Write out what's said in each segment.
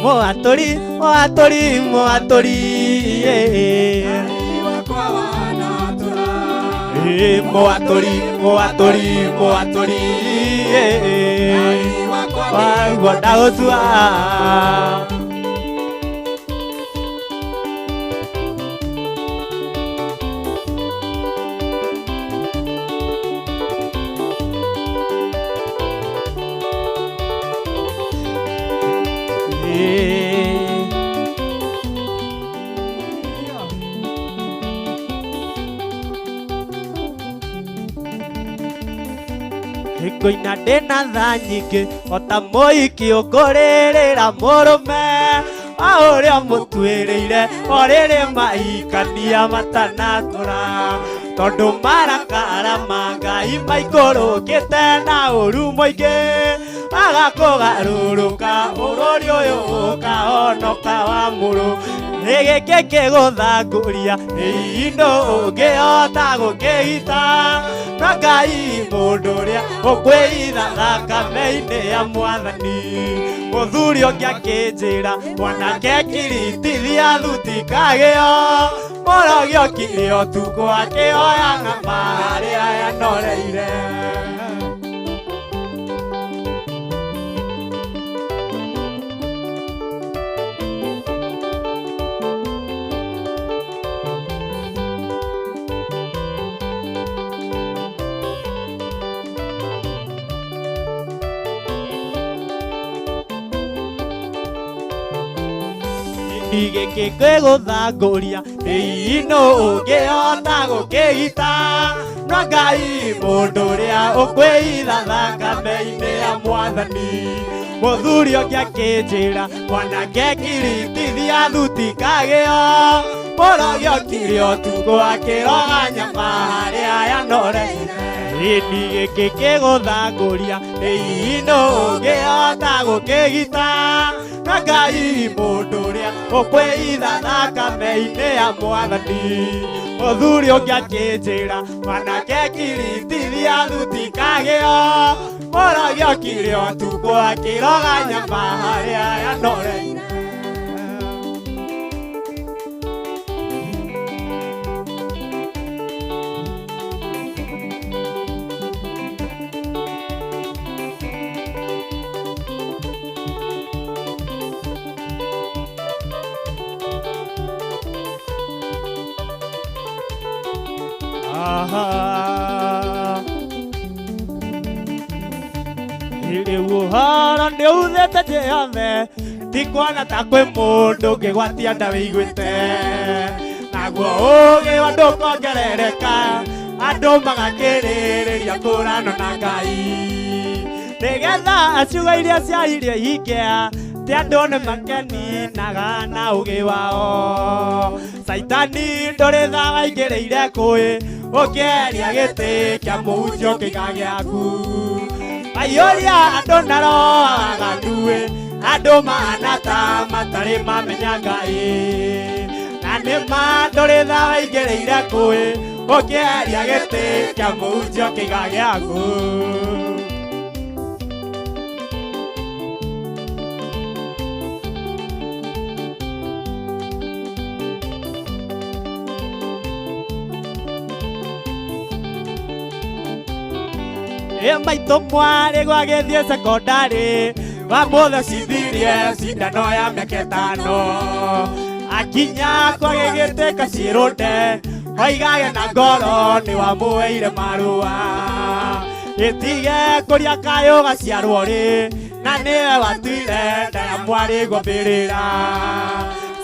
Mũatũri, mũatũri, mũatũri, Ngai wakwa wanatũra. Mũatũri, mũatũri, mũatũri, Ngai wakwa waigua ndagũtua. Ngũina ndĩna tha nyingĩ o ta mũhiki ũkũrĩrĩra mũrũme o ũrĩa mũtuĩrĩire o rĩrĩ mahikania matanatũra, tondũ marakara ma Ngai maikũrũkĩte na ũru mũingĩ agakũgarũrũka bũrũri ũyũ ũkahonoka wa mũrũ. Nĩ gĩkĩ kĩgũthangũria indo ũngĩhota gũkĩhita na Ngai mũndũ ũrĩa ũkwĩitha thakame-inĩ ya Mwathani. Mũthuri ũngĩ akĩnjĩra, mwanake, kiritithia thuti kagĩo mũrogi okire ũtukũ akĩoya ng'ama harĩa yanoreire. Gĩkĩ gĩgũthangũria ĩino ũngĩhota gũkĩgita no Ngai mũndũ ũrĩa ũkwĩitha thakame-inĩ ya Mwathani. Mũthuri ũngĩ akĩnjĩra, mwanake, kiritithia thuti kagĩo mũrogi okire ũtukũ akĩroga nyama harĩa yanoreire. Ĩni gĩkĩ kĩgũthangũria ĩino ũngĩhota gũkĩgita na Ngai mũndũ ũrĩa ũkwĩitha thakame-inĩ ya Mwathani. Mũthuri ũngĩ akĩnjĩra, mwanake, kiritithia thuti kagĩo mũrogi okire ũtukũ akĩroga nyama harĩa yanoreire. Aha. Rĩu ũhoro nĩ uthĩte thĩ yothe, ndikuona ta kwĩ mũndũ ũngĩgwatia nda wĩiguĩte, naguo ũgĩ wa andũ ũkongerereka, andũ magakĩrĩrĩria kũrano na Ngai, nĩgetha ciugo iria ciairie ihingĩa ti andũ nĩ makeninaga na ũgĩ wao. Caitani ndũrĩ tha waingĩrĩire kũĩ ũkĩeria gĩtĩ kĩa mũhunjio kĩga gĩaku, aiyũria andũ na roho waganuĩ, andũ mahana ta matarĩ mamenya Ngai. Na nĩ ma ndũrĩ tha waingĩrĩire kũĩ ũkĩeria gĩtĩ kĩa mũhunjio kĩga gĩaku. Ĩ maitũ mwarĩ gwagĩthiĩ sekondarĩ wamũthe cithirie cindano ya mĩaka 5, akinya kwagĩgĩtĩka ciĩrũnde oigage na ngoro nĩ wamũheire marũa ĩtige kũria kayũ gaciarwo rĩ na nĩwe watuire nda ya mwarĩ ngwambĩrĩra.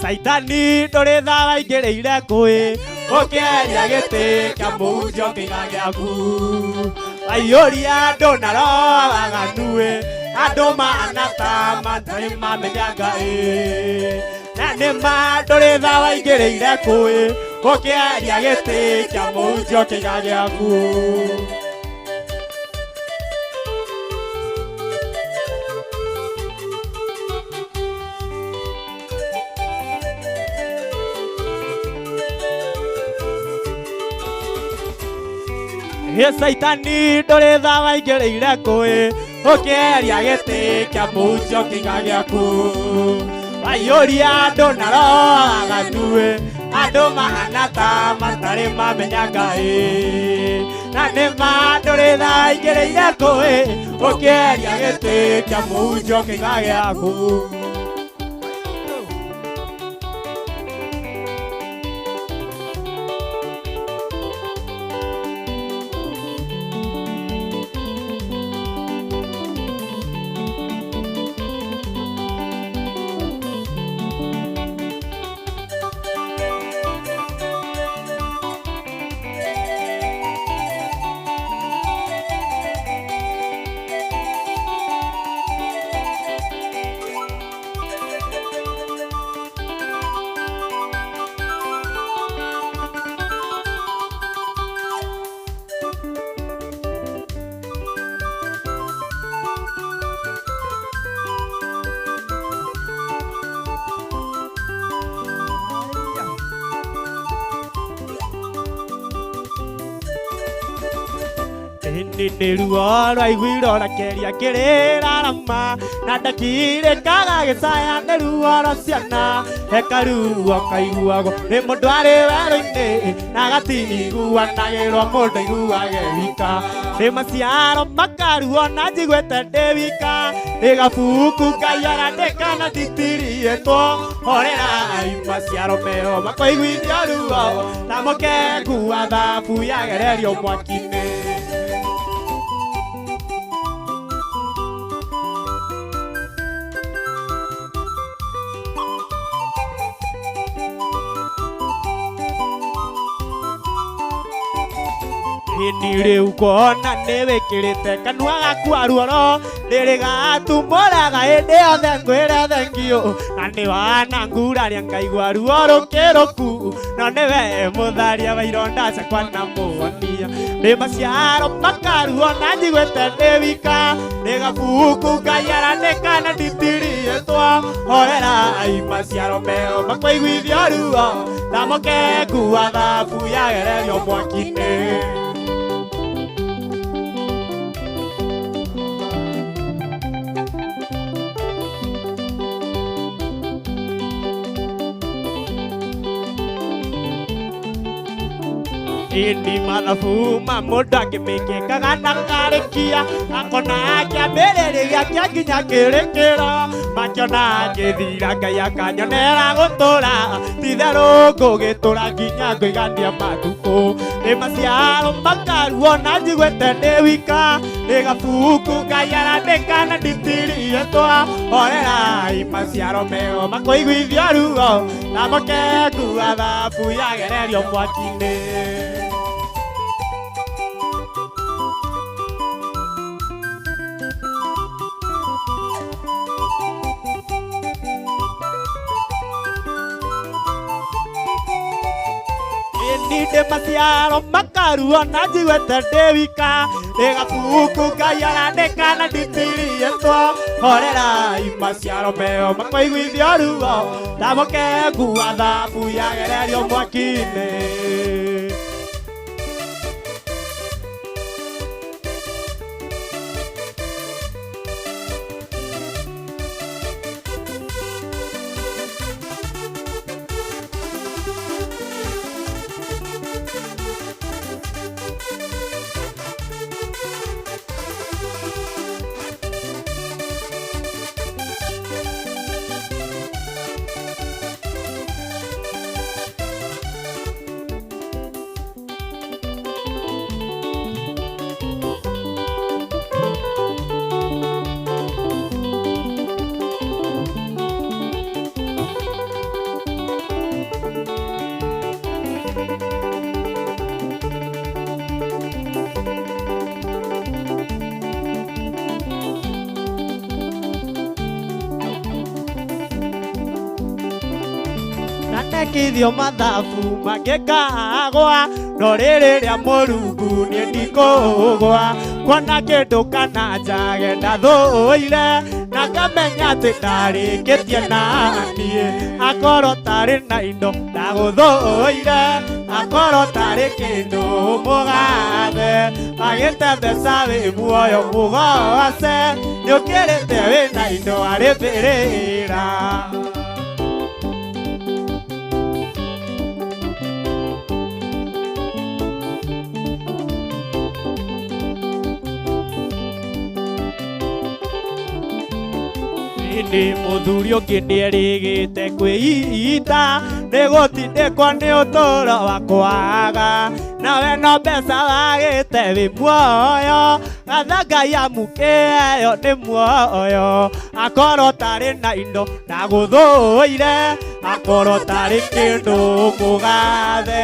Caitani ndũrĩ tha waingĩrĩire kũĩ ũkĩeria gĩtĩ kĩa mũhunjio kĩga gĩaku, waiyũria andũ na roho waganuĩ, andũ mahana ta matarĩ mamenya Ngai. Na nĩ ma ndũrĩ tha waingĩrĩire kũĩ ũkĩeria gĩtĩ kĩa mũhunjio kĩga gĩaku. Ĩ Caitani ndũrĩ tha waingĩrĩire kũĩ ũkĩeria gĩtĩ kĩa mũhunjio kĩga gĩaku, Waiyũria andũ na roho aganue andũ mahana ta matarĩ mamenya Ngai na nĩ ma ndũrĩ thaa ingĩrĩire kũĩ ũkĩeria gĩtĩ kĩa mũhunjio kĩga gĩaku. Ĩndĩ nĩ ruo rwaiguire ũrakeria kĩrĩrarama na ndakirĩkaga gĩcaya nĩ ruo rwa ciana hekaruo kaiguagwo nĩ mũndũ arĩ werũ-inĩ na gatiguanagĩrwo mũndũ aiguage wika nĩ maciaro makaruo na njiguĩte ndĩ wika nĩ gabuku Ngai arandĩka na nditiriĩtwo horerai maciaro meho makoiguithio ruo na mũkengua thabu yagererio mwaki-inĩ. Ĩni rĩu kuona nĩ wĩkĩrĩte kanua gaku ruoro ndĩrĩgatumũraga hĩndĩ yothe ngwĩre thengio na nĩ wana nguraria ngaigua ruo rũkĩrũku no nĩwe mũtharia wa ironda ciakwa na mũhonia nĩ maciaro makaruo na njiguĩte ndĩ wika nĩ gabuku Ngai arandĩka na nditiriĩtwo horerai maciaro meho makwaiguithio ruo na mũkengua thabu yagererio mwaki-inĩ. Ĩni mathabu ma mũndũ angĩmĩkĩkaga na karĩkia akona kĩambĩrĩria gĩake nginya kĩrĩkĩro makĩona ngĩthira Ngai akanyonera gũtũra titherũ ngũgĩtũra nginya ngũigania matukũ nĩ maciaro makaruo na njiguĩte ndĩ wika nĩ gabuku Ngai arandĩka na nditiriĩtwo horerai maciaro meho makũiguithio ruo na mũkengua thabu yagererio mwaki-inĩ. Ĩni ndĩ maciaro makaruo na njiguĩte ndĩ wika nĩ gabuku Ngai arandĩka na nditiriĩtwo horerai maciaro meho makwaiguithio ruo na mũkengua thabu yagererio mwaki-inĩ. Nanekithio mathabu mangĩkagwa no rĩrĩ rĩa Mũrungu niĩ ndikũgwa kuona kĩndũ kana njage ndathũire na ngamenya atĩ ndarĩkĩtie na niĩ akorwo tarĩ na indo ndagũthũire akorwo tarĩ kĩndũ mũgathe agĩte mbeca wĩ muoyo mũgoce nĩũkĩrĩte wĩna indo arĩ mbĩrĩra. Ĩndĩ mũthuri ũngĩ nĩerĩgĩte kwĩita nĩ gũtindĩkwo nĩ ũtũũro wa kwaga nawe no mbeca wagĩte wĩ muoyo gatha Ngai amũkĩeo nĩ muoyo akorwo tarĩ na indo ndagũthũire akorwo tarĩ kĩndũ mũgathe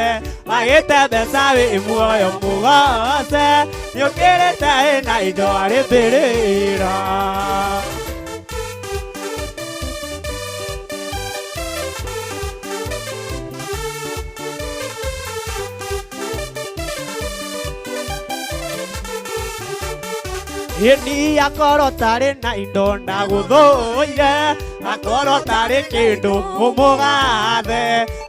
wagĩte mbeca wĩ muoyo mũgoce nĩũkĩrĩte na indo arĩ mbĩrĩra. Ĩni akorwo tarĩ na indo ndagũthũire akorwo tarĩ kĩndũ ũmũgathe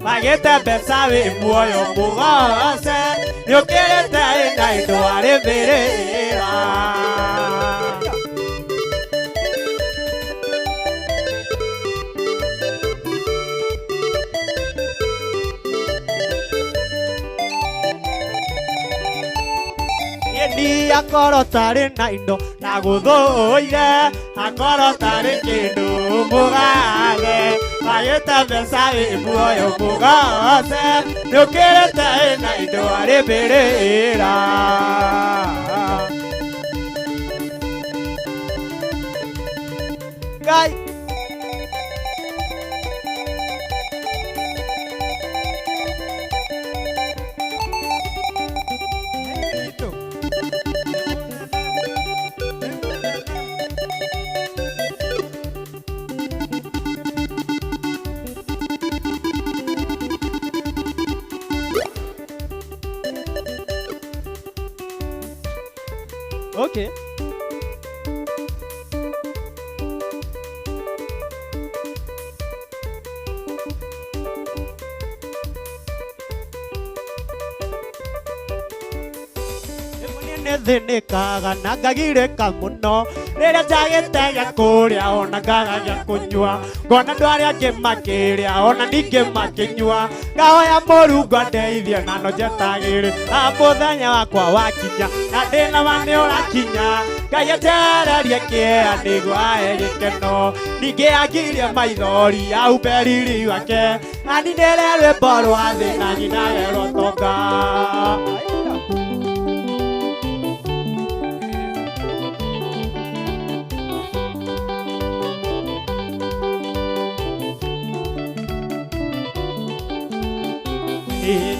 wagĩte mbeca wĩ muoyo mũgoce nĩũkĩrĩte na indo arĩ mbĩrĩra. Ĩni akorwo tarĩ na indo ndagũthũire akorwo tarĩ kĩndũ mũgathe wagĩte mbeca wĩ muoyo mũgoce nĩũkĩrĩte na indo arĩ mbĩrĩra. Ngai. Okay. Nĩthĩnĩkaga na ngagirĩka mũno rĩrĩa njagĩte gĩa kũrĩa ona ngaga gĩa kũnyua ngona andũ arĩa angĩ makĩrĩa ona ningĩ makĩnyua ngahoya Mũrungu andeithie na no njetagĩrĩ mũthenya wakwa wakinya na ndĩna ma nĩ ũrakinya Ngai anjererie kĩeha nĩguo ahe gĩkeno ningĩ angirie maithori ahumbe riri wake aninĩre rwĩmbo rwa thĩ na nyinage rũtonga.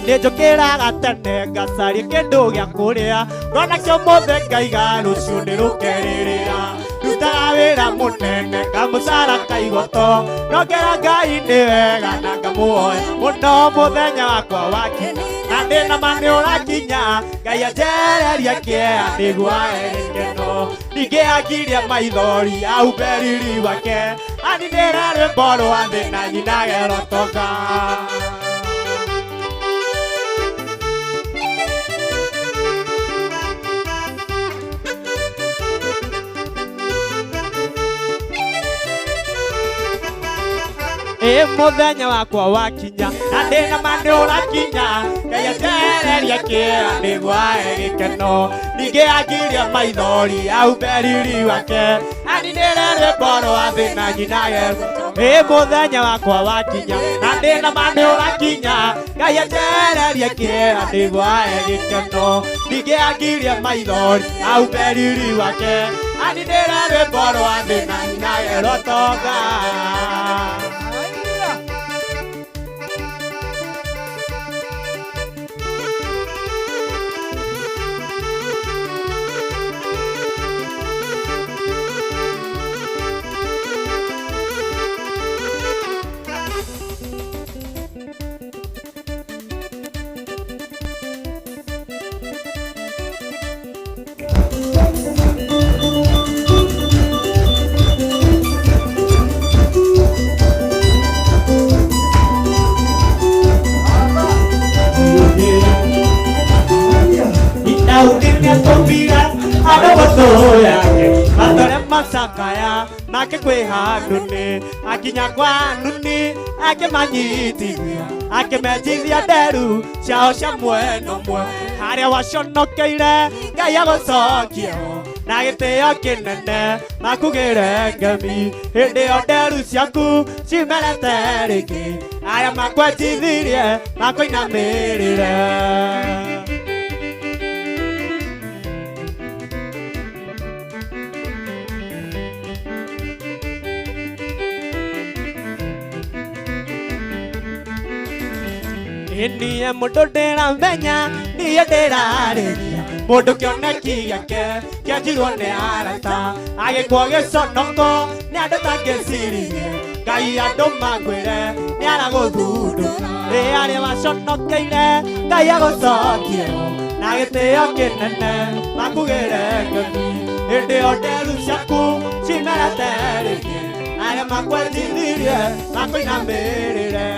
Nĩ njũkĩraga tene ngacaria kĩndũ gĩa kũrĩa ngona kĩo mũthĩ ngaiga rũciũ nĩ rũkerĩrĩra ndutaga wĩra mũnene kamũcara kaigoto nongera Ngai nĩ wega na ngamũhoya mũno mũthenya wakwa wakinya na ndĩna ma nĩ ũrakinya Ngai anjererie kĩeha nĩguo ahe gĩkeno ningĩ angirie maithori ahumbe riri wake aninĩre rwĩmbo rwa thĩ na nyinage rũtonga. Ĩ mũthenya wakwa wakinya na ndĩna ma nĩ ũrakinya Ngai anjererie kĩeha nĩguo ahe gĩkeno ningĩ angirie maithori ahumbe riri wake aninĩre rwĩmbo rwa thĩ na nyinage. Ĩ mũthenya wakwa wakinya na ndĩna ma nĩ ũrakinya Ngai anjererie kĩeha nĩguo ahe gĩkeno ningĩ angirie maithori ahumbe riri wake aninĩre rwĩmbo rwa thĩ na nyinage rũtonga. Daudi nĩatũmire andũ gũthũ yake matore macakaya make kwĩ Hanuni akinya kwa Hanuni akĩmanyitithia akĩmenjithia nderu ciao cia mwena ũmwe harĩa waconokeire Ngai agũcokie ho. Na gĩtĩo kĩnene makugĩre ngemi hĩndĩ ĩyo nderu ciaku cimerete rĩngĩ arĩa makwenjithirie makũinamĩrĩre. Niĩ mũndũ ndĩramenya niĩ ndĩrarĩria mũndũ kĩoneki gĩake kĩanjirwo nĩ arata agĩkwo gĩconoko nĩ andũ tangĩciririe Ngai andũ mangwĩre nĩ aragũthundũra ĩ arĩa waconokeire Ngai agũcokie na gĩtĩo kĩnene makugĩre ngemi hĩndĩ ĩyo nderu ciaku cimerete rĩngĩ arĩa makwenjithirie makũinamĩrĩre.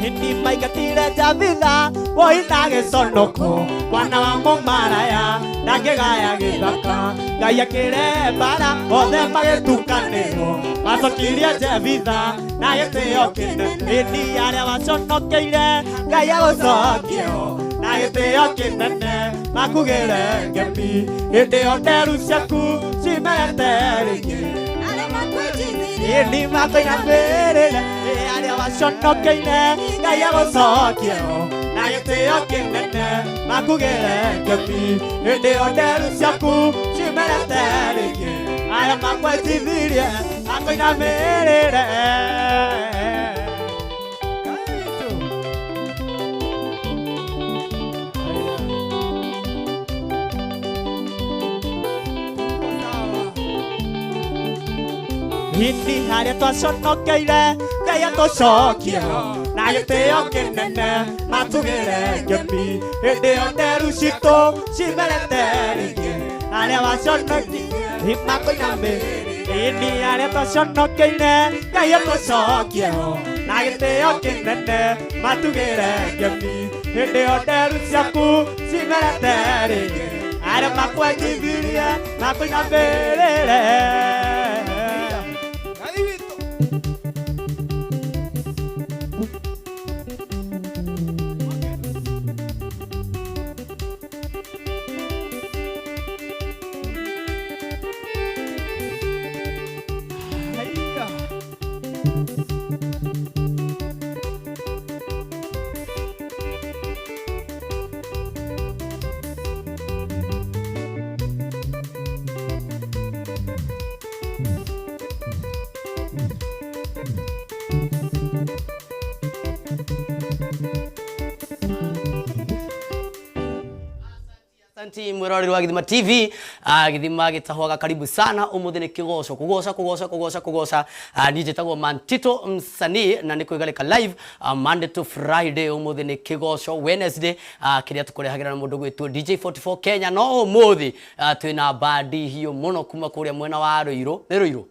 Hindi maingatire Jabitha woina gĩconoko mwana wa mũmaraya ndangĩgaya gĩthaka Ngai akĩrehe mbara othe magĩtukanĩrwo macokirie Jebitha na gĩtĩo kĩnene ĩni arĩa waconokeire Ngai agũcokie ho na gĩtĩo kĩnene makugĩre ngemi hĩndĩ ĩyo nderu ciaku cimerete rĩngĩ ĩni makũinamĩrĩre arĩa waconokeire Ngai agũcokie ho na gĩtĩo kĩnene makugĩre ngemi hĩndĩ ĩyo nderu ciaku cimerete rĩngĩ arĩa makwenjithirie makũinamĩrĩre. Hindi harĩa twaconokeire Ngai atũcokie ho na gĩtĩo kĩnene matugĩre ngemi hĩndĩ ĩyo nderu citũ cimerete rĩngĩ arĩa waconokeire makũinamĩrĩre ĩni arĩa twaconokeire Ngai atũcokie ho na gĩtĩo kĩnene matugĩre ngemi hĩndĩ ĩyo nderu ciaku cimerete rĩngĩ arĩa makwenjithirie makũinamĩrĩre. Asanti mwiroreri wa Githima TV, Githima gitahwaga karibu sana umuthi ni kigoco kugoca kugoca kugoca kugoca. Ni njitagwo Mantito msanii na ni kwigarika live Monday to Friday. Umuthi ni kigoco Wednesday, kiria tukurehagira na mundu gwitwo DJ 44 Kenya. No umuthi twina bandi hiyo muno kuma kuria mwena wa Ruiru, ni Ruiru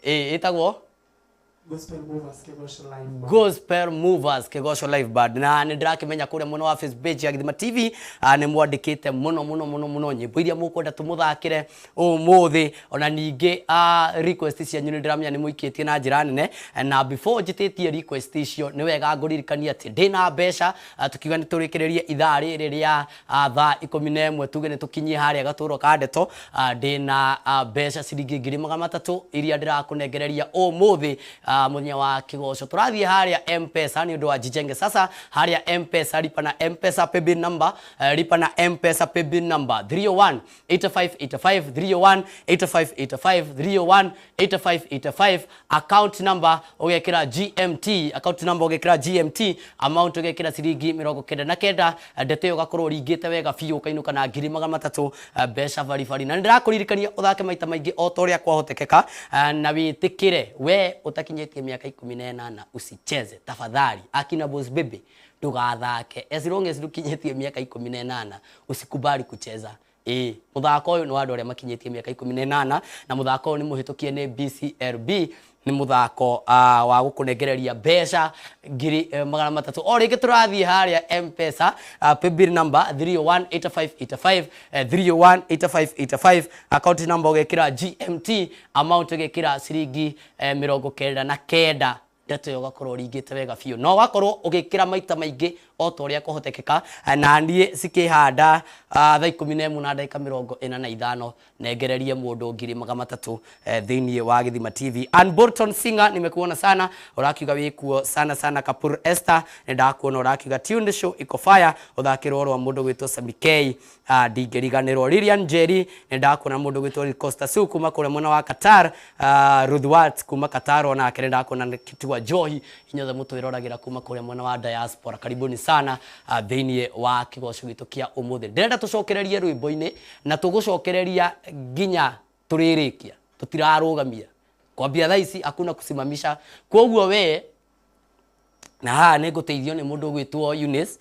itagwo Gospel Movers Kĩgoco Live Band. Gospel Movers Kĩgoco Live Band. Na nĩ ndĩrakĩmenya kũrĩa mwena wa Facebook page ya Githima TV, nĩ mwandĩkĩte mũno mũno mũno mũno nyĩmbo iria mũkwenda tũmũthakĩre ũmũthĩ. Ona ningĩ request cianyu nĩ ndĩramenya nĩ mũikĩtie na njĩra nene, na before njĩtĩtie request icio nĩ wega ngũririkania atĩ ndĩna mbeca. Tukiuga nĩ tũrĩkĩrĩrie ithaa rĩrĩ rĩa thaa 11, tuge nĩ tũkinyie harĩa gatũro ka ndeto. Ndĩna mbeca ciringi 300,000 iria ndĩrakũnengereria ũmũthĩ, mũthenya wa kigoco. Tũrathiĩ harĩa M-Pesa nĩ ũndũ wa Jijenge. Sasa harĩa M-Pesa, lipa na M-Pesa paybill number, lipa na M-Pesa paybill number 301 8585 301 8585 301 8585. Account number ũgekĩra GMT, account number ũgekĩra GMT, amount ũgekĩra ciringi 99. Ndeto ĩyo ũgakorwo ũringĩte wega biũ, ũkainũka na 300,000, mbeca baribari. Na nĩndĩrakũririkania ũthake maita maingĩ o ta ũrĩa kwahotekeka, na wĩtĩkĩre we ũtakinyĩtie mĩaka 18 usicheze tafadhali. Akina Boss Baby, ndũgathake as long as ndũkinyĩtie mĩaka 18, usikubali kucheza. Ĩĩ, mũthako ũyũ nĩ wa andũ arĩa makinyĩtie mĩaka 18, na mũthako ũyũ nĩ mũhĩtũkie nĩ BCLB. Nĩ mũthako wa gũkũnengereria mbeca 300,000. O rĩngĩ tũrathiĩ harĩa M-Pesa, paybill number 318585, 318585, account number ũgekĩra GMT, amount ũgekĩra ciringi 99. Ndeto ĩyo ũgakorwo ũringĩte wega biũ, na ũgakorwo ũgĩkĩra maita maingĩ o ta ũrĩa kũhotekeka. Na niĩ cikĩhanda thaa 11:45 nengererie mũndũ 300,000 thĩinĩ wa Gĩthima TV. Ann Bolton Singer, nimekuona sana, ũrakiuga wĩkuo sana sana. Kapur Esther, nĩndakuona, ũrakiuga tune show iko fire, ũthakĩrwo rwa mũndũ gwĩtwo Sami K, ndingĩriganĩrwo. Lilian Njeri, nĩndakuona. Mũndũ gwĩtwo Costa Su kuma kũrĩa mwena wa Qatar, Ruth Watt kuma Qatar, onake nĩndakuona. Kitua Njohi, inyuothe mũtwĩroragĩra kuma kũrĩa mwena wa diaspora, karibuni sana thĩinĩ wa kĩgoco gitũ kĩa ũmũthĩ. Ndĩrenda tũcokererie rwĩmbo-inĩ, na tũgũcokereria nginya tũrĩrĩkia, tũtirarũgamia kwambia thaa ici, hakuna kusimamisha. Koguo we na haha nĩ ngũteithio nĩ mũndũ ũgwĩtwo Eunice,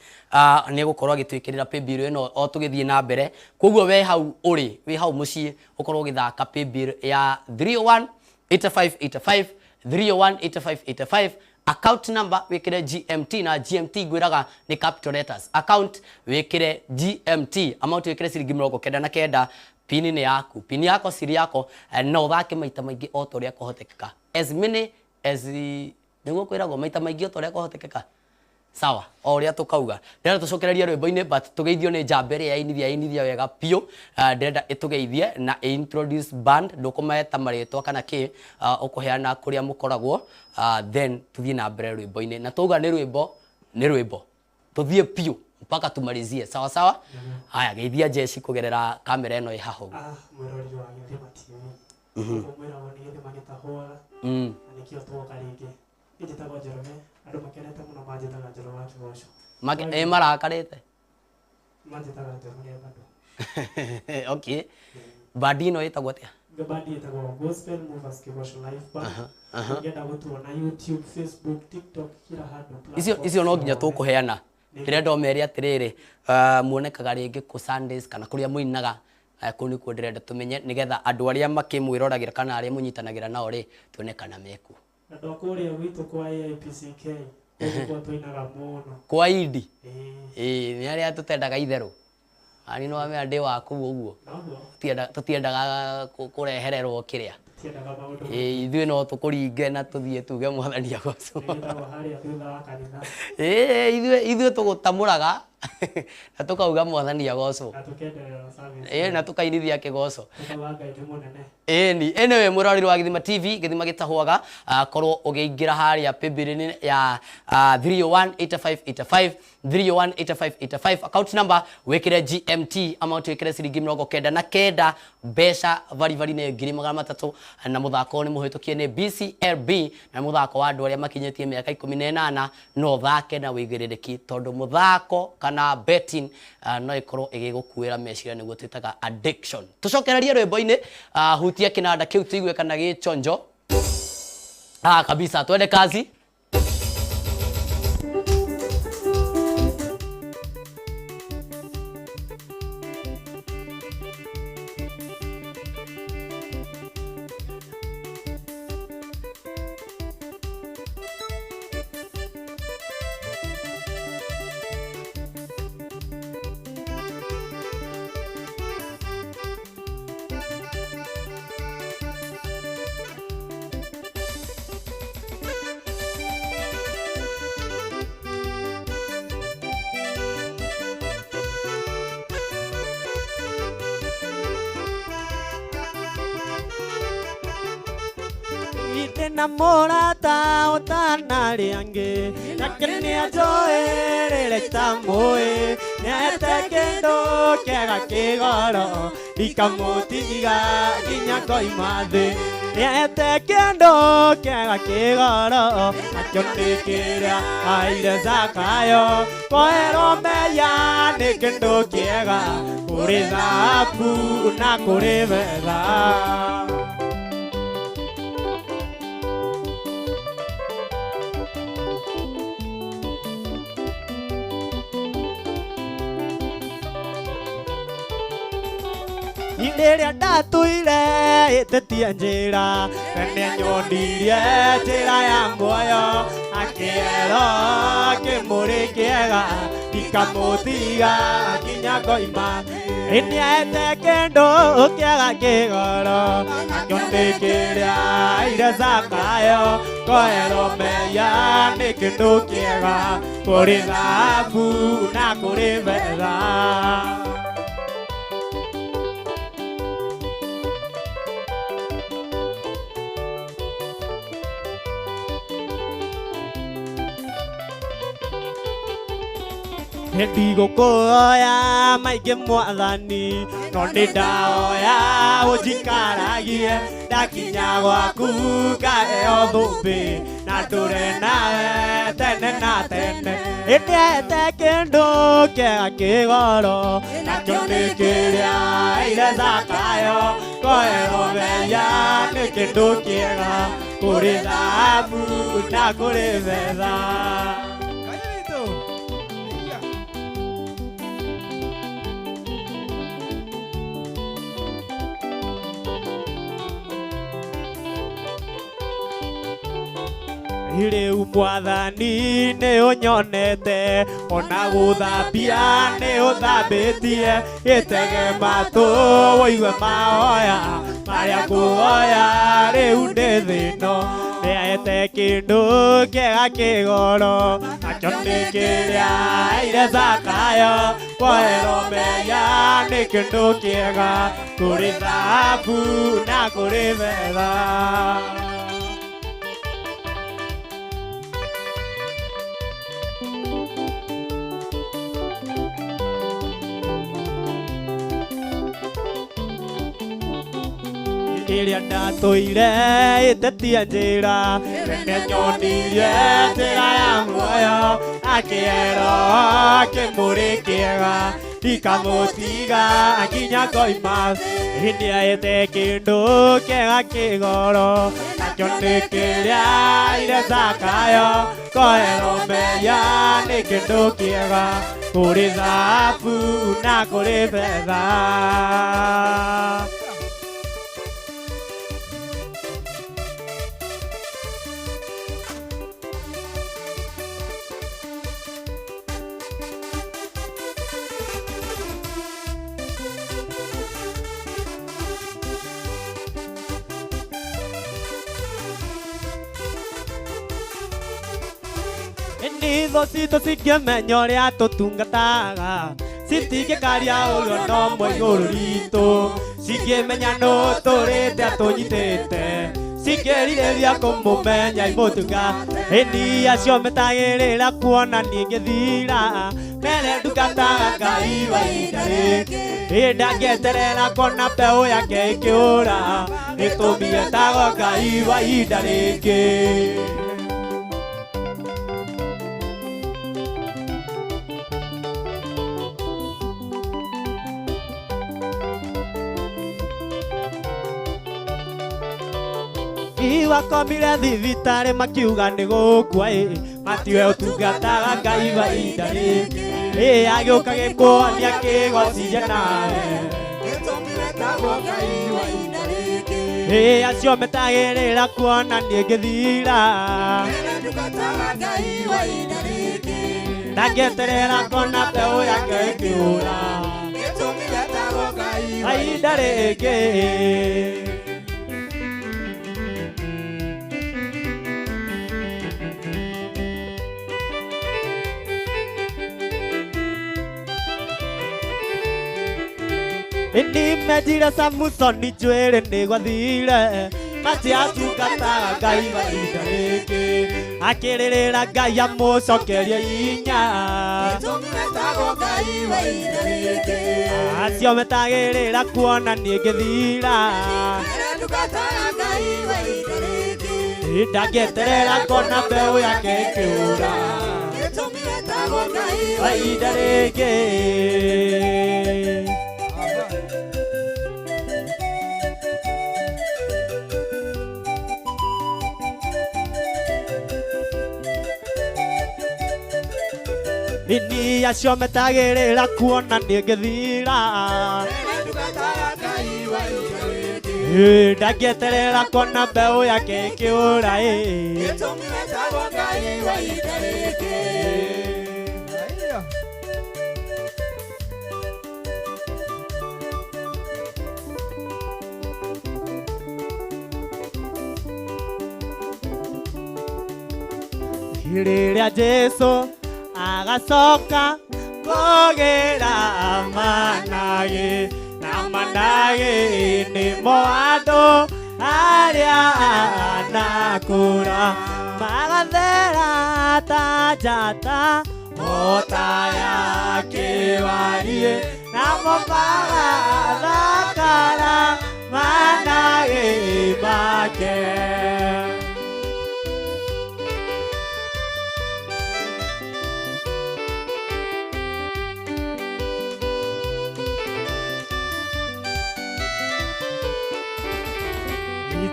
nĩ egũkorwo agĩtwĩkĩrĩra paybill ĩno o tũgĩthiĩ na mbere. Koguo we hau ũrĩ, wĩ hau mũciĩ, ũkorwo ũgĩthaka paybill ya 301 8585, 301 8585, account number wĩkĩre GMT, na GMT ngwĩraga nĩ capital letters. Account wĩkĩre GMT, amount wĩkĩre ciringi 99, pini nĩ yaku, pini yako siri yako, na ũthake maita maingĩ o ta ũrĩa kũhotekeka, as many as nĩguo kwĩragwo, maita maingĩ o ta ũrĩa kũhotekeka, sawa, o ũrĩa tũkauga. Ndĩrenda tũcokererie rwĩmbo-inĩ, but tũgeithio nĩ njamba ĩrĩa yainithia yainithia wega biũ. Ndĩrenda ĩtũgeithie na ĩ-introduce band, ndũkũmeta marĩtwa kana kĩ, ũkũheana kũrĩa mũkoragwo, then tũthiĩ na mbere rwĩmbo-inĩ. Na twauga nĩ rwĩmbo, nĩ rwĩmbo, tũthiĩ biũ mpaka tumalizie, sawa sawa. Haya, geithia jeshi kũgerera kamera ĩno ĩ haha ũguo. Mwĩrori wa Gĩthima TV, gũkũ mwĩragwo nĩ gĩthima gĩtahũaga, na nĩkĩo tuoka rĩngĩ. Niĩ njĩtagwo Njoroge, andũ makenete mũno manjĩtaga Njoroge wa Kĩgoco. Marakarĩte. Manjĩtaga Njoroge bado. Okay, bandi ĩno ĩtagwo atĩa? Bandi ĩtagwo Gospel Movers Kĩgoco Live Band. Ũngĩenda gũtuona YouTube, Facebook, TikTok, kila handũ. Icio platform icio no nginya ciothe. Tũkũheana. Ndĩrenda ũmere atĩrĩrĩ, muonekaga rĩngĩ kũ Sundays kana kũrĩa mũinaga, kũu nĩkuo ndĩrenda tũmenye, nĩgetha andũ arĩa makĩmwĩroragĩra kana arĩa mũnyitanagĩra nao rĩ, tuone kana mekuo. Andũ a kũrĩa gwitũ kwa AIPCK, kũu nĩkuo tũinaga mũno. Kwa Idi. Ĩĩ. Ĩĩ, nĩ arĩa tũtendaga itherũ ani no amenya ndĩ wa kũu ũguo. Noguo. Tũtiendaga kũrehererwo kĩrĩa. Tũtiendaga maũndũ. Ĩĩ, ithuĩ no tũkũringe na tũthiĩ tuge Mwathani agocwo. Nĩgĩtagwo harĩa thutha wa kanitha. Ĩĩ, ithuĩ tũgũtamũraga na tũkauga Mwathani agocwo. Na tũkenderera service. Ĩĩ, na tũkainithia kĩgoco. Tũkauga Ngai nĩ mũnene. Ĩni, anyway, mwĩroreri wa Gĩthima TV, gĩthima gĩtahũaga, korwo ũgĩingĩra harĩa paybill-inĩ ya 3018585, 3018585, account number wĩkĩre GMT, amount wĩkĩre ciringi 99, mbeca baribari nĩ 300,000, na mũthako nĩ mũhĩtũkie nĩ BCLB, na mũthako wa andũ arĩa makinyĩtie mĩaka 18. No ũthake na wĩigĩrĩrĩki, tondũ mũthako kana betting no ĩkorwo ĩgĩgũkuĩra meciria, nĩguo twĩtaga addiction. Tũcokererie rwĩmbo-inĩ, hutia kĩnanda kĩu tũigue kana gĩchonjo. Kabisa, twende kazi. Ndĩ na mũrata ũtanarĩ angĩ, nake nĩanjũĩ rĩrĩa itamũĩ, nĩahete kĩndũ kĩega kĩgoro, ndikamũtiga nginya ngoima thĩ. Nĩahete kĩndũ kĩega kĩgoro, nakĩo nĩ kĩrĩa aire Zakayo. Kũherwo mehia nĩ kĩndũ kĩega kũrĩ thahabu na kũrĩ betha. Rĩrĩa ndatũire ĩtĩtie njĩra nĩanyonirie njĩra ya muoyo akĩero kĩmũrĩ kĩega ndikamũtiga nginya ngoima nĩaete kĩndũ kĩega kĩgoro nakĩo nĩ kĩrĩa ire Zakayo koerwo meya nĩ kĩndũ kĩega kũrĩ thahabu na kũrĩ betha. Ndigũkũhoya maingĩ mwathani no nĩ ndahoya ũnjikaragie ndakinya gwaku ngaheo thũmbĩ na ndũre nawe tene na tene. Ĩndĩete kĩndũ kĩega kĩgoro nakĩo nĩ kĩrĩa ire Zakayo koerwo meya nĩ kĩndũ kĩega kũrĩ thahabu na kũrĩ betha. Rĩu mwathani nĩ ũnyonete ona gũthambia nĩ ũthambĩtie gĩtege matũ ũigue mahoya marĩa ngũhoya rĩu ndĩ thĩno nĩaete kĩndũ kĩega kĩgoro nakĩo nĩ kĩrĩa ire Zakayo koerwo meya nĩ kĩndũ kĩega kũrĩ thahabu na kũrĩ betha. Ĩrĩa ndatũire ĩtetie njĩra nĩanyonirie njĩra ya muoyo akĩero kĩmũrĩ kĩega ndikamũtiga nginya ngoima nĩaete kĩndũ kĩega kĩgoro nakĩo nĩ kĩrĩa ire Zakayo koerwo meya nĩ kĩndũ kĩega kũrĩ thahabu na kũrĩ betha. Nitho citũ cingĩmenya ũrĩa tũtungataga citingĩkaria ũrĩa no mwe igũrũ ritũ cingĩmenya nũ tũrĩte atũnyitĩte cingĩrirĩria kũmũmenya imũtuga ĩni acio metagĩrĩra kuona niĩ ngĩthira mere ndungataga Ngai wa ihinda rĩngĩ ĩ ndangĩeterera kuona mbeũ yake ĩkĩũra gĩtũmi etagwo Ngai wa ihinda rĩngĩ. Iwakomire thibitarĩ makiuga nĩ gũkua ĩ matiwe ũtungataga Ngai wa ihinda rĩngĩ ĩ agĩũka gĩkũhonia kĩgocirie nawe ĩ acio metagĩrĩra kuona niĩ ngĩthira ndangĩeterera kuona mbeũ yake ĩkĩũra wa ihinda rĩngĩ. Nĩmejire Samusoni njuĩrĩ nĩ gwathire matiatungataga Ngai wa ihinda rĩngĩ akĩrĩrĩra Ngai amũcokerie hinya acio metagĩrĩra kuona niĩ ngĩthira ndangĩeterera kuona mbeũ yake ĩkĩũra wa ihinda rĩngĩ. Nini acio metagĩrĩra kuona niĩ ngĩthira Ndangĩeterera kuona mbeũ yake ĩkĩũra ĩ. Gĩtũmi wetagwo Ngai wa ihinda rĩngĩ. Rĩrĩa Jesu agacoka kũgĩra managĩ na managĩ nĩmo andũ arĩa anakũra magathera ta njata o ta ya kĩwariĩ namo magathakara managĩ make.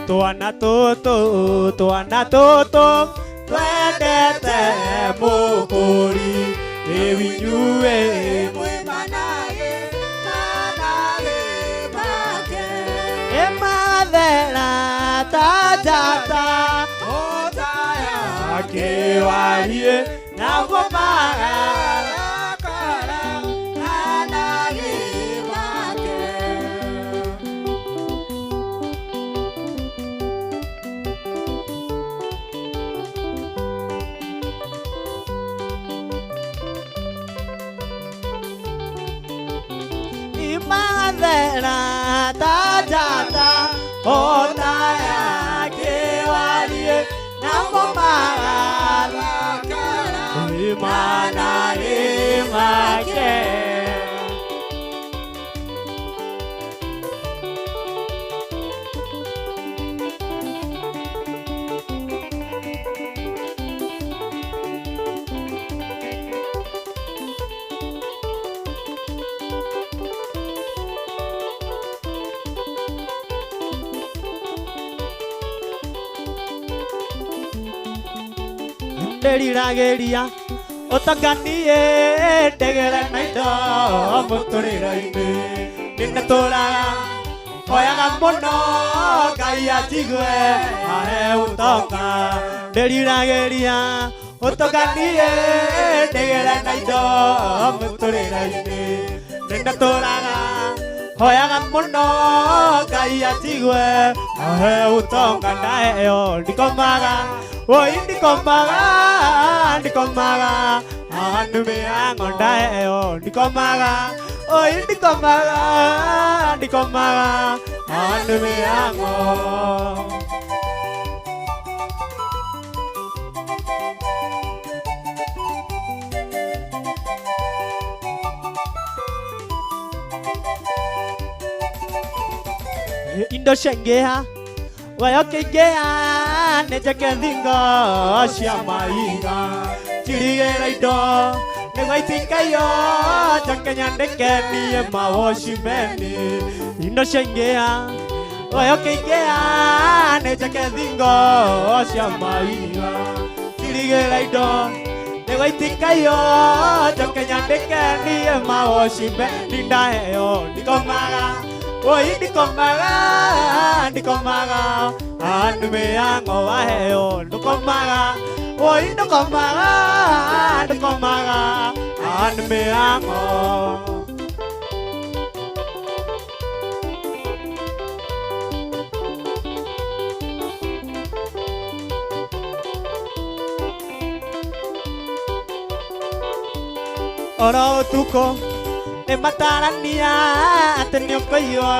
Twana tũtũ twana tũtũ twendete mũkũri rĩu inyuĩ Mwĩ managĩ, managĩ make. ĩmathera ta njata O ta ya akĩwariĩ naguo Marakara, managĩ make. Imathera ta njata o ta ya kĩwariĩ namo Marakara, managĩ make. Ndĩriragĩria ũtonganie ndegere na indo mũtũrĩre-inĩ nĩndatũraga hoyaga mũno Ngai anjigue ahe ũtonga ndĩriragĩria ũtonganie ndegere na indo mũtũrĩre-inĩ nĩndatũraga hoyaga mũno Ngai anjigue ahe ũtonga ndaheo ndikomaga woi ndikomaga ndikomaga andume yango ndaheo ndikomaga oi ndikomaga ndikomaga andume yango. Indo ciaingĩha wayo kĩingĩha nĩ njake thingo cia mahiga njirigĩra indo nĩguo itikaiyo njoke nyandĩke niĩ mawocimeni indo ciaingĩha wayo kĩingĩha nĩ njake thingo cia mahiga njirigĩra indo nĩguo itikaiyo njoke nyandĩke niĩ mawocimeni ndaheo ndikomaga oi ndikomaga ndikomaga andume yango waheo ndũkomaga oi ndũkomaga ndũkomaga andume yango. Oro ũtukũ nĩ matarania atĩ nĩ ũkũiywo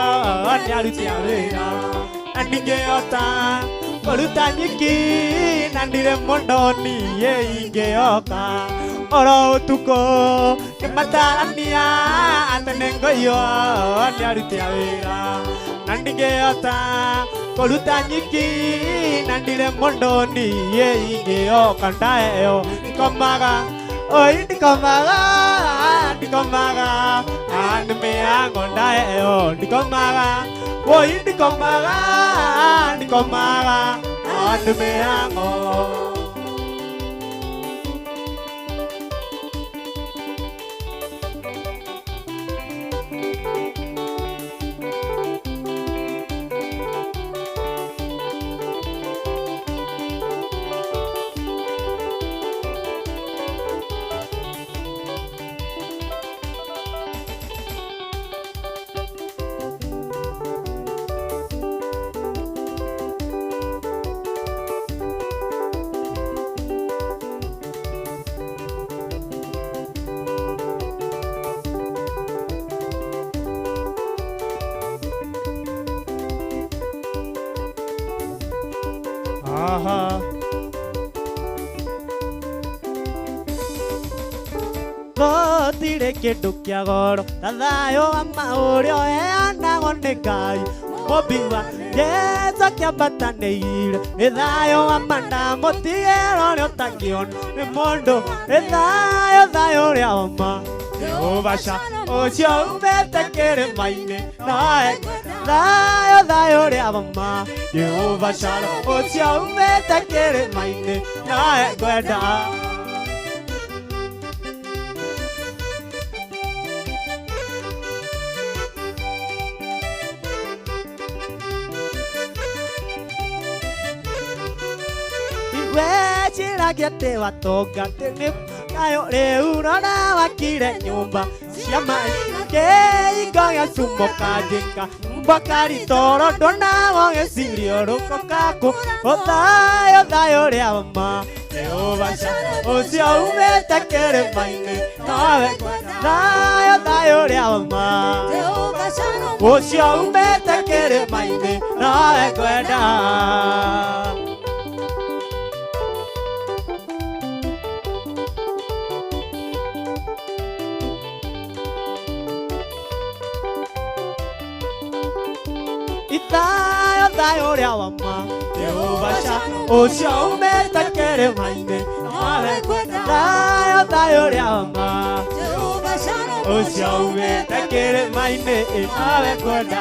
nĩ aruti a wĩra na ndingĩhota kũruta nyiki na ndirĩ mũndũ niĩ ingĩoka oro ũtukũ nĩ matarania atĩ nĩ ngũiywo nĩ aruti a wĩra na ndingĩhota kũruta nyiki na ndirĩ mũndũ niĩ ingĩoka ndaheo ndikomaga oi ndikomaga ndikomaga andume yango ndaheo ndikomaga oi ndikomaga ndikomaga andume yango. Aha. Gũtirĩ kĩndũ kĩa goro ta thayũ wa ma ũrĩa ũheanagwo nĩ Ngai mũmbi wa Jesũ akĩambatanĩire nĩ thayũ wa ma ndamũtigĩra ũrĩa ũtangĩona nĩ mũndũ nĩ thayũ thayũ ũrĩa wa ma Jehova ũcio umĩte kĩrĩma-inĩ noe thayũ thayũ ũrĩa wa ma Jehova Shalom ũcio umĩte kĩrĩma-inĩ noe ngwenda. Weciragia atĩ watonga atĩ nĩ thayũ rĩu rora wakire nyũmba cia maĩ kĩhingo gĩa cumo kanjĩka mbakaritoro ndonagwo gĩcirio rũko kaku ũthayũ thayũ ũrĩa wa ma Jehova ũcio umĩte kĩrĩma-inĩ nowe thayũ thayũ ũrĩa wa ma ũcio umĩte kĩrĩma-inĩ nowe ngwenda. Ithayo thayo ũrĩa wa ma Jehova ũcio umĩte kĩrĩma-inĩ nowe ngwenda thayũ thayũ ũrĩa wa ma ũcio umĩte kĩrĩma-inĩ nowe ngwenda.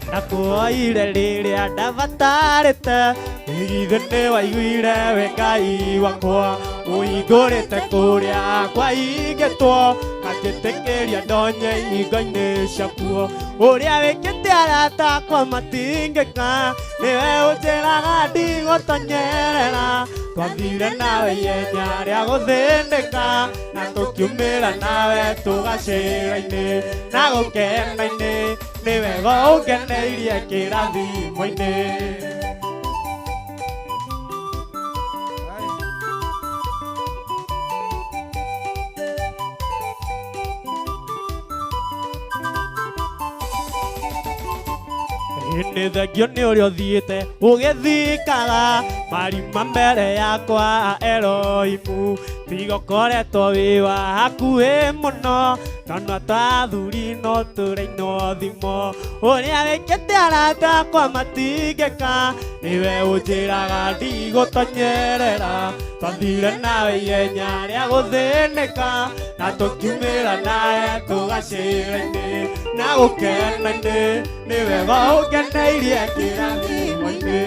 Ndakuoire rĩrĩa ndabatarĩte githĩ nĩ waiguire we Ngai wakwa ũhingũrĩte kũrĩa kwaingĩtwo kanjĩtĩkĩria ndonye ihingo-inĩ ciakuo ũrĩa wĩkĩte arata akwa matingĩka nĩwe ũnjĩraga ndigũtonyerera twathire nawe ihenya rĩa gũthĩnĩka na tũkiumĩra nawe tũgacĩra-inĩ na gũkena-inĩ nĩ wega ũngeneirie kĩrathimo-inĩ. Nĩ thengio nĩ ũrĩa ũthiĩte ũgĩthikaga marima mbere yakwa Elohimu tiga ũkoretwo wĩ wa hakuhĩ mũno tondũ twathuri no tũrainwo thimo ũrĩa wĩkĩte arata akwa matingĩka nĩwe ũnjĩraga ndigũtonyerera twathire nawe ihenya rĩa gũthĩnĩka na tũkiumĩra nawe tũgacĩra-inĩ na gũkena-inĩ nĩ wega ũngeneirie kĩrathimo-inĩ.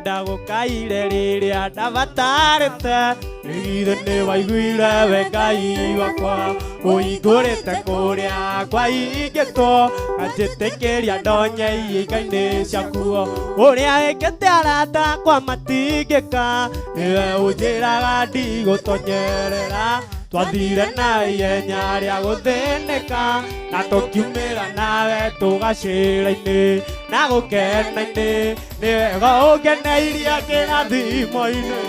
Ndagũkaire rĩrĩa ndabatarĩte githĩ nĩ waiguire we Ngai wakwa ũhingũrĩte kũrĩa kwaingĩtwo anjĩtĩkĩria ndonye ihinga-inĩ ciakuo ũrĩa wĩkĩte arata akwa matingĩka nĩwe ũnjĩraga ndigũtonyerera Twathire na ihenya rĩa gũthĩnĩka na tũkiumĩra nawe tũgacĩra-inĩ na gũkena-inĩ nĩ wega ũngeneirie kĩrathimo-inĩ.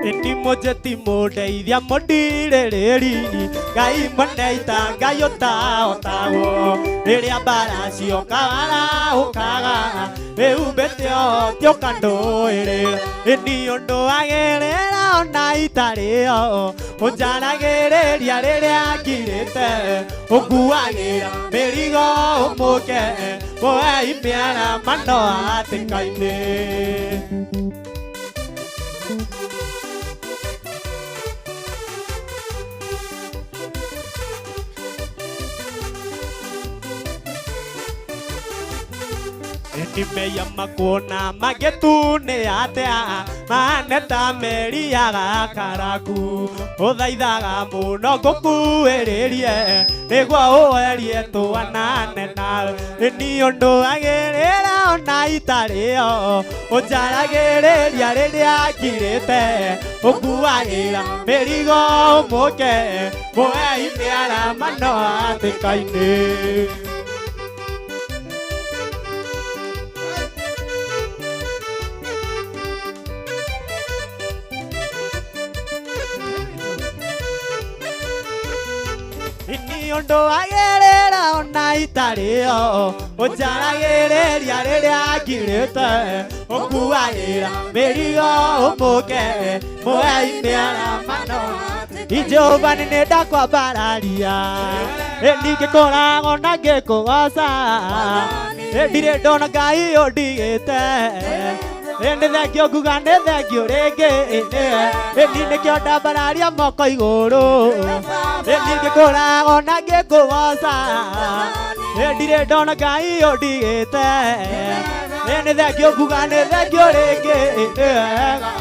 Ĩni mũnjeti mũndeithia mũndirĩrĩri Ngai mũneita Ngai ũtahotagwo rĩrĩa mbara cioka warahũkaga wĩhumbĩte ũhoti ũkandũĩrĩra ĩni ũndũ wagĩrĩra ona itarĩo ũnjaragĩrĩria rĩrĩa ngirĩte ũnguagĩra mĩrigo ũmũke mũhei mĩara mano hatĩka-inĩ. Nimeya makuona magĩtune atĩa mahane ta meri ya gakaraku ũthaithaga mũno ngũkuĩrĩrie nĩguo ũwerie twanane nawe ĩni ũndũ wagĩrĩra ona itarĩo ũnjaragĩrĩria rĩrĩa ngirĩte ũnguagĩra mĩrigo ũmũke mũhei mĩara mano hatĩka-inĩ. Ũndũ wagĩrĩra ona itarĩo ũnjaragĩrĩria rĩrĩa ngirĩte ũnguagĩra mĩrigo ũmũke mũhei mĩara mano Jehova nĩ ndakwambararia ningĩkoragwo na ngĩkũgoca ndirĩ ndona Ngai ũndigĩte nĩ thengio nguga nĩ thengio rĩngĩ ĩni nĩkĩo ndambararia moko igũrũ ningĩkoragwo na ngĩkũgoca ndirĩ ndona Ngai ũndigĩte nĩ thengio nguga nĩ thengio rĩngĩ nĩ wega.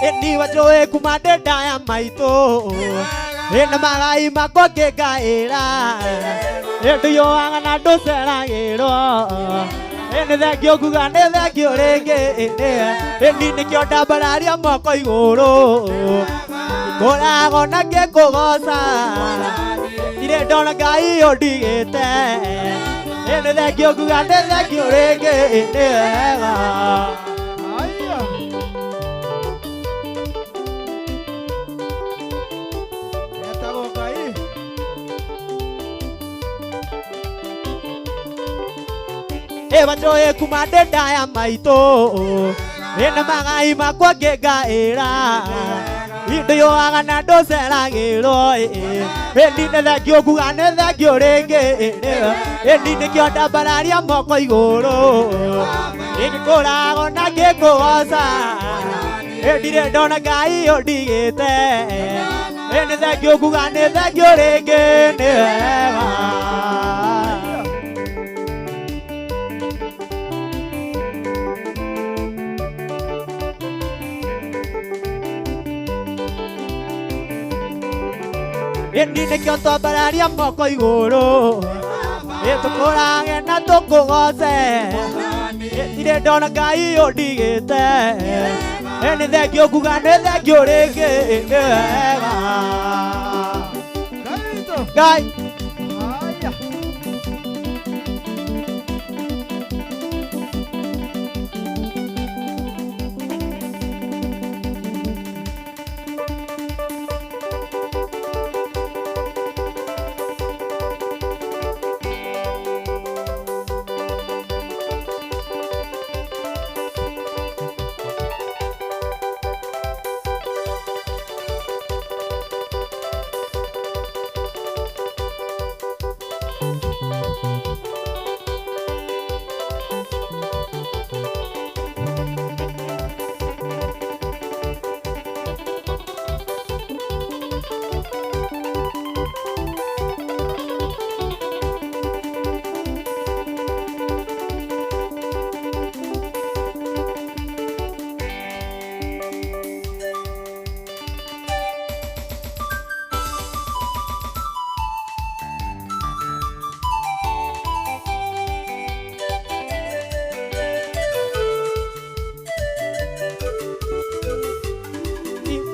Ĩni wanjũĩ kuma ndĩ nda ya maitũ ĩna magai makwa ngĩngaĩra ndiyũaga na ndũceragĩrwo nĩ thengio nguga nĩ thengio rĩngĩ ĩni nĩkĩo ndambararia moko igũrũ ngũragwo na ngĩkũgoca ndirĩ ndona Ngai ũndigĩte nĩ thengio nguga nĩ thengio rĩngĩ nĩ wega. Wanjũĩ kuma ndĩ nda ya maitũ ĩna magai makwa ngĩngaĩra ndiyũaga na ndũceragĩrwo ĩni nĩ thengio nguga nĩ thengio rĩngĩ ĩni nĩkĩo ndambararia moko igũrũ ingĩkũragwo na ngĩkũgoca ndirĩ ndona Ngai ũndigĩte nĩ thengio nguga nĩ thengio rĩngĩ nĩ wega. Ĩni nĩkĩo twambararia moko igũrũ Tũkũrage na tũkũgoce. Ndirĩ ndona Ngai ũndigĩte. Nĩ thengiũ nguga nĩ thengiũ rĩngĩ. Nĩ wega. Ngai.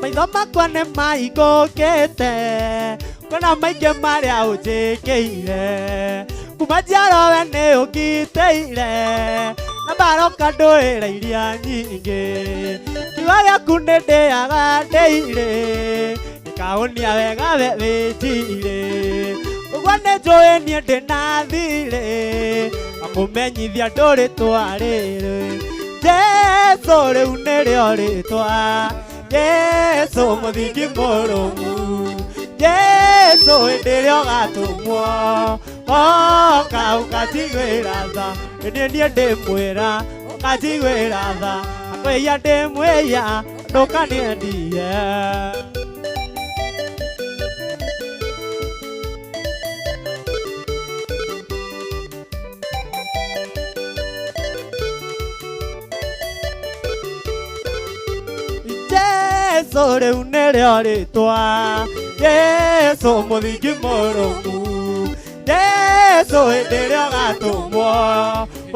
Maitho makwa nĩ maikũkĩte kuona maingĩ marĩa ũnjĩkĩire kuma njiarwo we nĩ ũngitĩire na mbaroka ndũĩra iria nyingĩ kiugo gĩaku nĩ ndĩaga ndĩirĩ gĩkahũnia wega we wĩnjirĩ ũguo nĩ njũĩ niĩ ndĩ na thirĩ akũmenyithia ndũrĩ twarĩrĩ Jesũ rĩu nĩrĩo rĩtwa Jesũ mũthingi mũrũmu Jesũ hĩndĩ ĩrĩa ũgatũmwo oka ũkanjiguĩra tha ĩndĩ niĩ ndĩmwĩra ũkanjiguĩra tha akwĩia ndĩmwĩia ndũkaniendie. Jesũ rĩu nĩrĩo rĩtwa Jesũ mũthingi mũrũmu Jesũ hĩndĩ ĩrĩa ũgatũmwo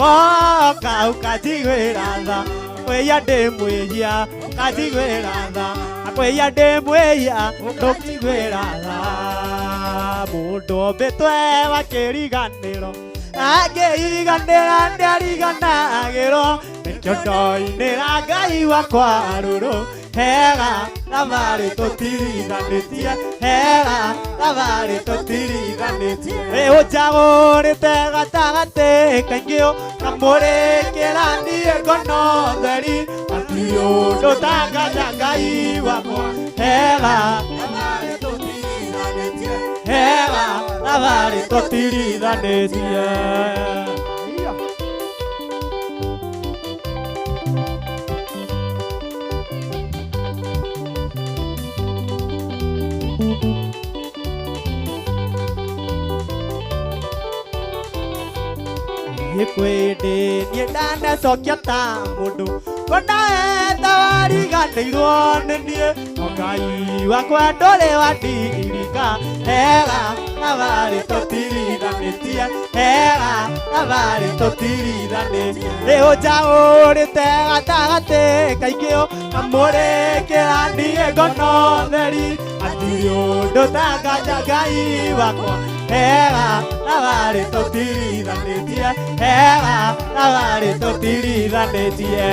woka ũkanjiguĩra tha kwĩia ndĩmwĩhia ũkanjiguĩra tha akwĩia ndĩmwĩhia ndũkanjiguĩra tha mũndũ ombĩtwe wa kĩriganĩro angĩriganĩra nĩariganagĩrwo nĩkĩo ndoinĩra Ngai wakwa rũrũ hega thabarĩ tũtirithanĩtie hega thabarĩ tũtirithanĩtie ũnjagũrĩte gatagatĩ kaingĩ ũkamũrĩkĩra niĩ ngono theri hatirĩ ũndũ tangaja Ngai wakwa hega hega thabarĩ tũtirithanĩtie. Kwĩndĩ niĩ ndanacokia ta mũndũ kona etha wariganĩirwo nĩ niĩ no Ngai wakwa ndũrĩ wandirika hega thabarĩ tũtirithanĩtie hega thabarĩ tũtirithanĩtie rĩu njagũrĩte gatagatĩ kaingĩ ũkamũrĩkĩra niĩ ngono theri hatirĩ ũndũ tanganja Ngai wakwa hega thabarĩ tũtirithanĩtie hega thabarĩ tũtirithanĩtie.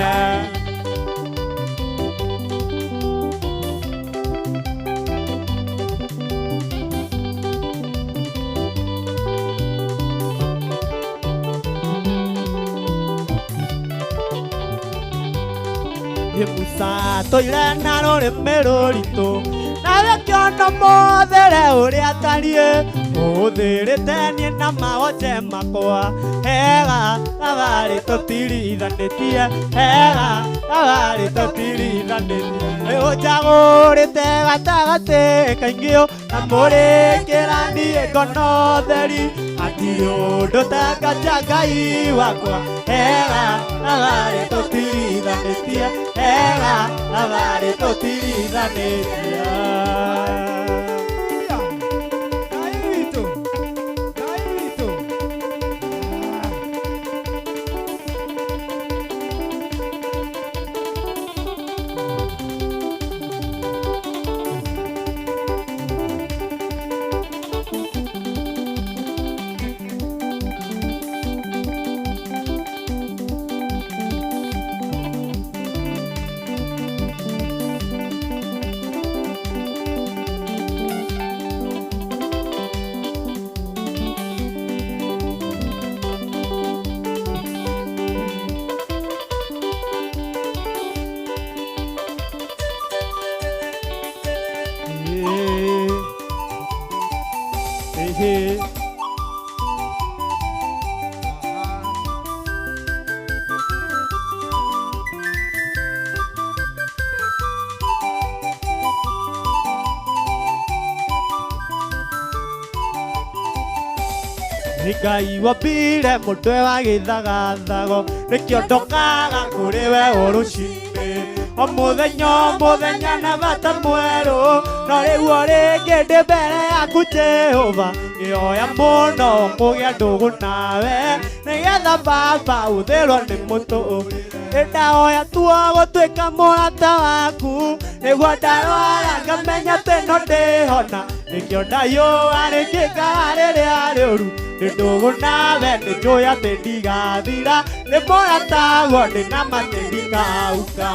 Musa tũire na rũrĩmĩ rũritũ nawe kĩono mũthere ũrĩa atariĩ ũhũthĩrĩte niĩ na mawoce makwa hega thabarĩ tũtirithanĩtie hega thabarĩ tũtirithanĩtie ũnjagũrĩte gatagatĩ kaingĩ ũkamũrĩkĩra niĩ ngono theri hatirĩ ũndũ tanganja Ngai wakwa hega thabarĩ tũtirithanĩtie hega thabarĩ tũtirithanĩtie. Ngai witũ, Ngai witũ. Nĩ Ngai wambire mũtwe wa gĩthagathago nĩkĩo ndokaga kũrĩ we o rũcinĩ o mũthenya o mũthenya na bata mwerũ no rĩu o rĩngĩ ndĩ mbere yaku Jehova ngĩhoya mũno kũgĩa ndũgũ nawe nĩgetha baba ũthĩrwo nĩ mũtũrĩre ndahoya tuo gũtuĩka mũrata waku nĩguo ndarwara ngamenya atĩ no ndĩhona nĩkĩo ndayũa rĩngĩkaga rĩrĩa rĩũru nĩ ndũgũ nawe nĩ njũĩ atĩ ndigathira nĩ mũratagwo ndĩ na matĩ ndikauka.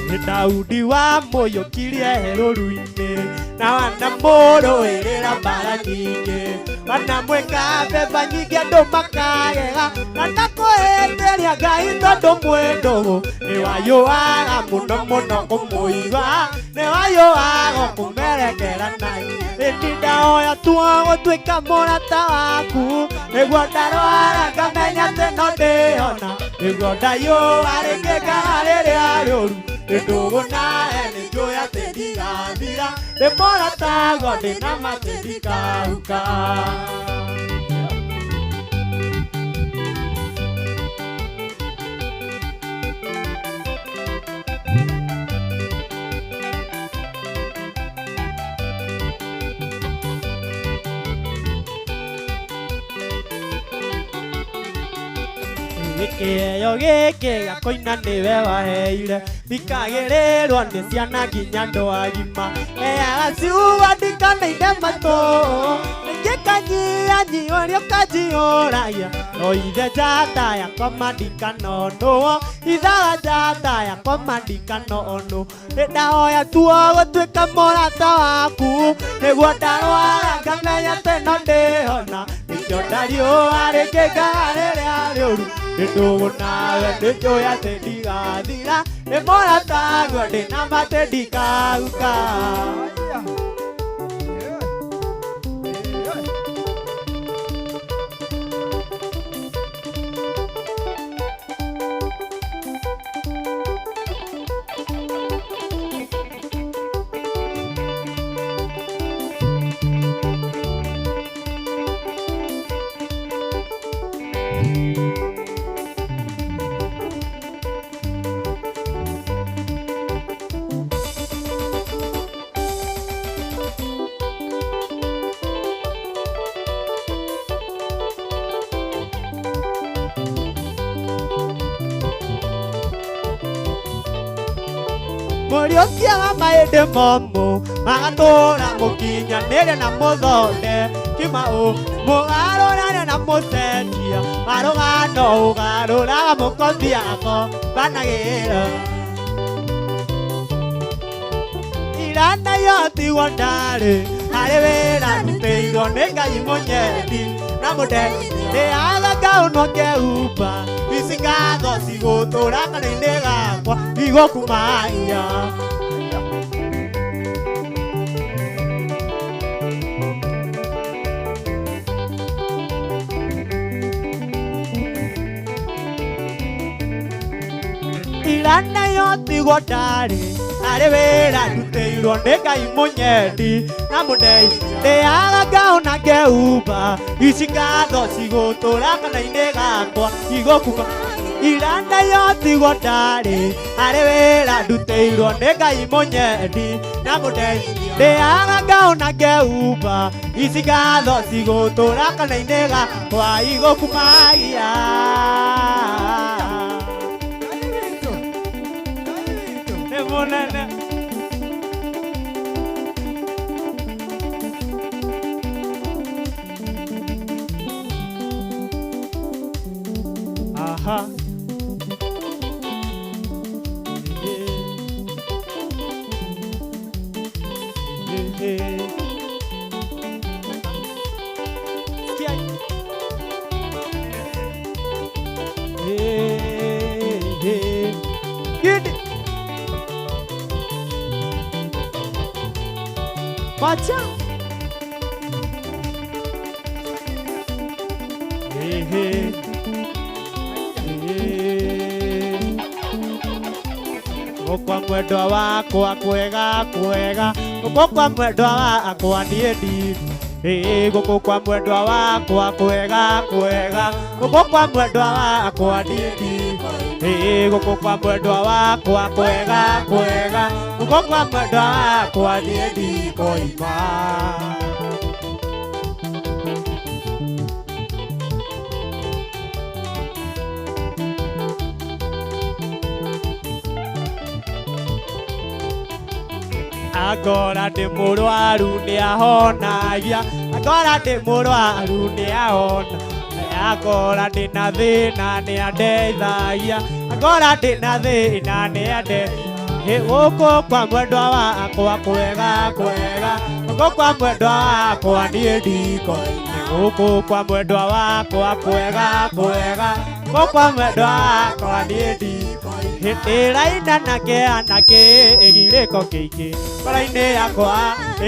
Nĩ Daudi wamũiyũkirie rũru-inĩ na wanamũrũĩrĩra mbara nyingĩ wanamwĩka beba nyingĩ andũ makagega na ndakũhĩtĩria Ngai tondũ mwĩ ndũgũ nĩ wayũaga mũno mũno kũmũigua nĩ wayũaga kũmerekera nai ĩndi ndahoya tuo gũtuĩka mũrata waku nĩguo ndarwara ngamenya atĩ no ndĩhona nĩguo ndayũa rĩngĩkaga rĩrĩa rĩũru nĩ ndũgũ nawe nĩ njũĩ atĩ ndigathira nĩ mũratagwo ndĩ na matĩ ndikauka. Gĩkĩheo gĩkĩ gĩa kũina nĩwe waheire thikagĩrĩrwo nĩ ciana nginya andũ agima heaga ciugo ndikanaine matũ ningĩkanyianyiũria ũkanjihũragia no ithe njata yakwa mandikanonwo ithaga njata yakwa mandikanonwo nĩ ndahoya tuo gũtuĩka mũrata waku nĩguo ndarwara ngamenya atĩ no ndĩhona nĩkĩo ndariũa rĩngĩkaga rĩrĩa rĩũru nĩ ndũgũ nawe nĩ njũĩ atĩ ndigathira nĩ mũratagwo ndĩ na matĩ ndikauka. Mũriũkia wa maĩndĩ momũ magatũra mũkinyanĩre na mũthonde kĩmaũ mũgarũrane na mũcenjia marũgano ũgarũraga mũkothiako banagĩra irana yotigwo ndarĩ harĩ wĩra ndutĩirwo nĩ Ngai mũnyendi na mũndendi ndĩaga ngaũnwo ngeumba ici ngatho cigũtũra kanua-inĩ gakwa igũkumagia. Irana yotigwo ndarĩ harĩ wĩra ndutĩirwo nĩ Ngai mũnyendi na mũndendi ndĩaga ngaũna ngeumba ici ngatho cigũtũra kanua-inĩ gakwa igũkuma irana yotigwo ndarĩ harĩ wĩra ndutĩirwo nĩ Ngai mũnyendi na mũndendi ndĩaga ngaũna ngeumba ici ngatho cigũtũra kanua-inĩ gakwa igũkumagia. Nĩ mũnene. Aha. Yeah. Hey. Sikia. Hey, hey. Gidi. Pacha. Hey, hey. Hey. Gũkwa mwendwa wakwa kwega kwega, gũkũ kwa mwendwa wakwa niĩ ndi. Ĩĩ, gũkũ kwa mwendwa wakwa kwega kwega, gũkũ kwa mwendwa wakwa niĩ ndi. Ĩĩ, gũkũ kwa mwendwa wakwa kwega kwega, gũkũ kwa mwendwa wakwa niĩ ndikoima. Angora ndĩ mũrwaru nĩ ahonagia, angora ndĩ mũrwaru nĩ ahona, angora ndĩ na thĩna nĩ andeithagia, angora ndĩ na thĩna nĩ ande. Ĩ, gũkũ kwa mwendwa wakwa kwega kwega, gũkũ kwa mwendwa wakwa niĩ ndiko. Gũkũ kwa mwendwa wakwa kwega kwega, gũkũ kwa mwendwa wakwa niĩ ndiko. Ndĩraina nake anake ĩgirĩko kĩingĩ ngoro-inĩ yakwa,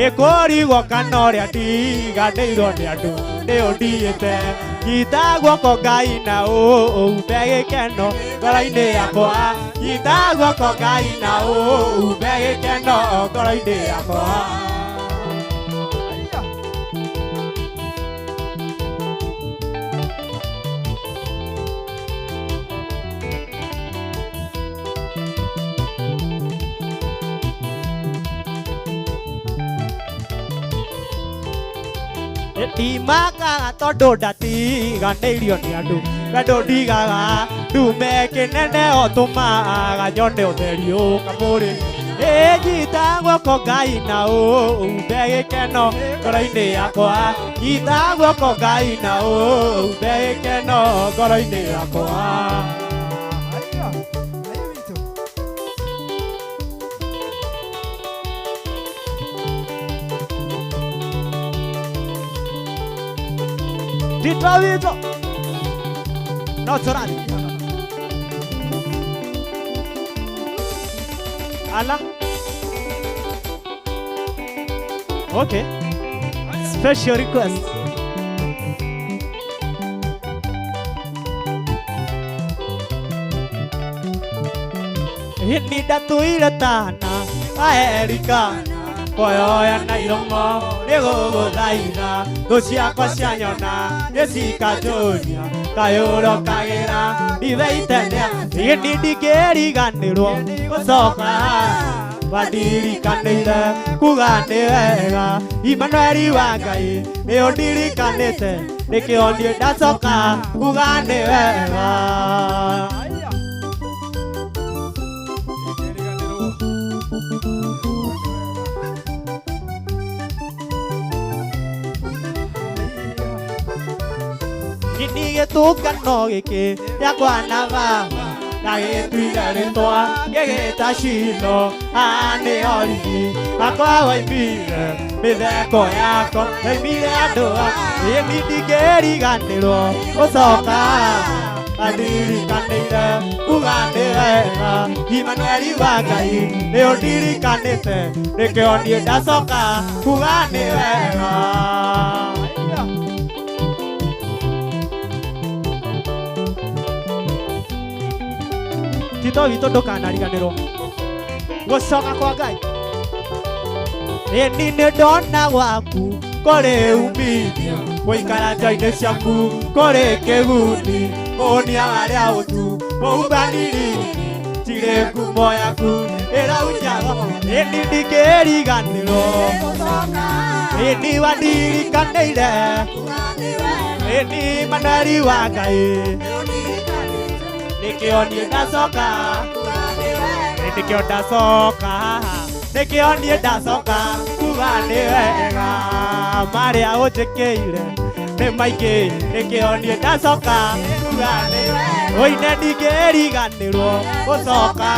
ĩkũrigwo kana ũrĩa ndiganĩirwo nĩ andũ nĩ ũndiĩte. Nyita guoko Ngai na ũmbe gĩkeno ngoro-inĩ yakwa, nyita guoko Ngai na ũmbe gĩkeno ngoro-inĩ yakwa. Ndimakaga tondũ ndatiganĩirio nĩ andũ, wendo ndigaga ndume kĩnene ũtũmaga nyone ũtheri ũkamũrĩ. Ĩ, nyita guoko Ngai na ũmbe gĩkeno ngoro-inĩ yakwa, nyita guoko Ngai na ũmbe gĩkeno ngoro-inĩ yakwa. Aiya. Ayo witũ. Tito witũ no tũrathi ala. Okay, special request. Hĩndĩ ndatũire tana Aerika koyoya na iromo nĩ gũgũthaitha, thũ ciakwa cianyona nĩ cikanjũria kayũrokagĩra ithe itene. Hĩndĩ ndingĩriganĩrwo gũcoka wandirikanĩire kuga nĩ wega, Imanueli wa Ngai nĩ ũndirikanĩte, nĩkĩo niĩ ndacoka kuga nĩ wega. Aiya. Ndingĩriganĩrwo. Kuga nĩ wega. Gĩni gĩtũngano gĩkĩ gĩakwa na baba ndagĩtuire rĩtwa ngĩgĩta Shilo, haha nĩho riri wakwa waimire, mĩtheko yakwa waimire andũ a. Ĩni ndingĩriganĩrwo gũcoka andirikanĩire kuga nĩ wega, Imanueli wa Ngai nĩ ũndirikanĩte, nĩkĩo niĩ ndacoka kuga nĩ wega. Aiya. Tito witũ ndũkanariganĩrwo gũcoka kwa Ngai. Ĩni nĩ ndona gwaku kũrĩ umithio, gũikara nja-inĩ ciaku kũrĩ kĩguni, kũnia warĩa ũtu mũumbaniri tirĩ ngumo yaku ĩraunjago. Ĩni ndingĩriganĩrwo, ĩni wandirikanĩire, ĩni Imanueli wa Ngai nĩkĩo niĩ ndacoka, nĩkĩo ndacoka, nĩkĩo niĩ ndacoka kuga nĩ wega, marĩa ũnjĩkĩire nĩ maingĩ, nĩkĩo niĩ ndacoka kuga nĩ wega. Ũine ndingĩriganĩrwo gũcoka.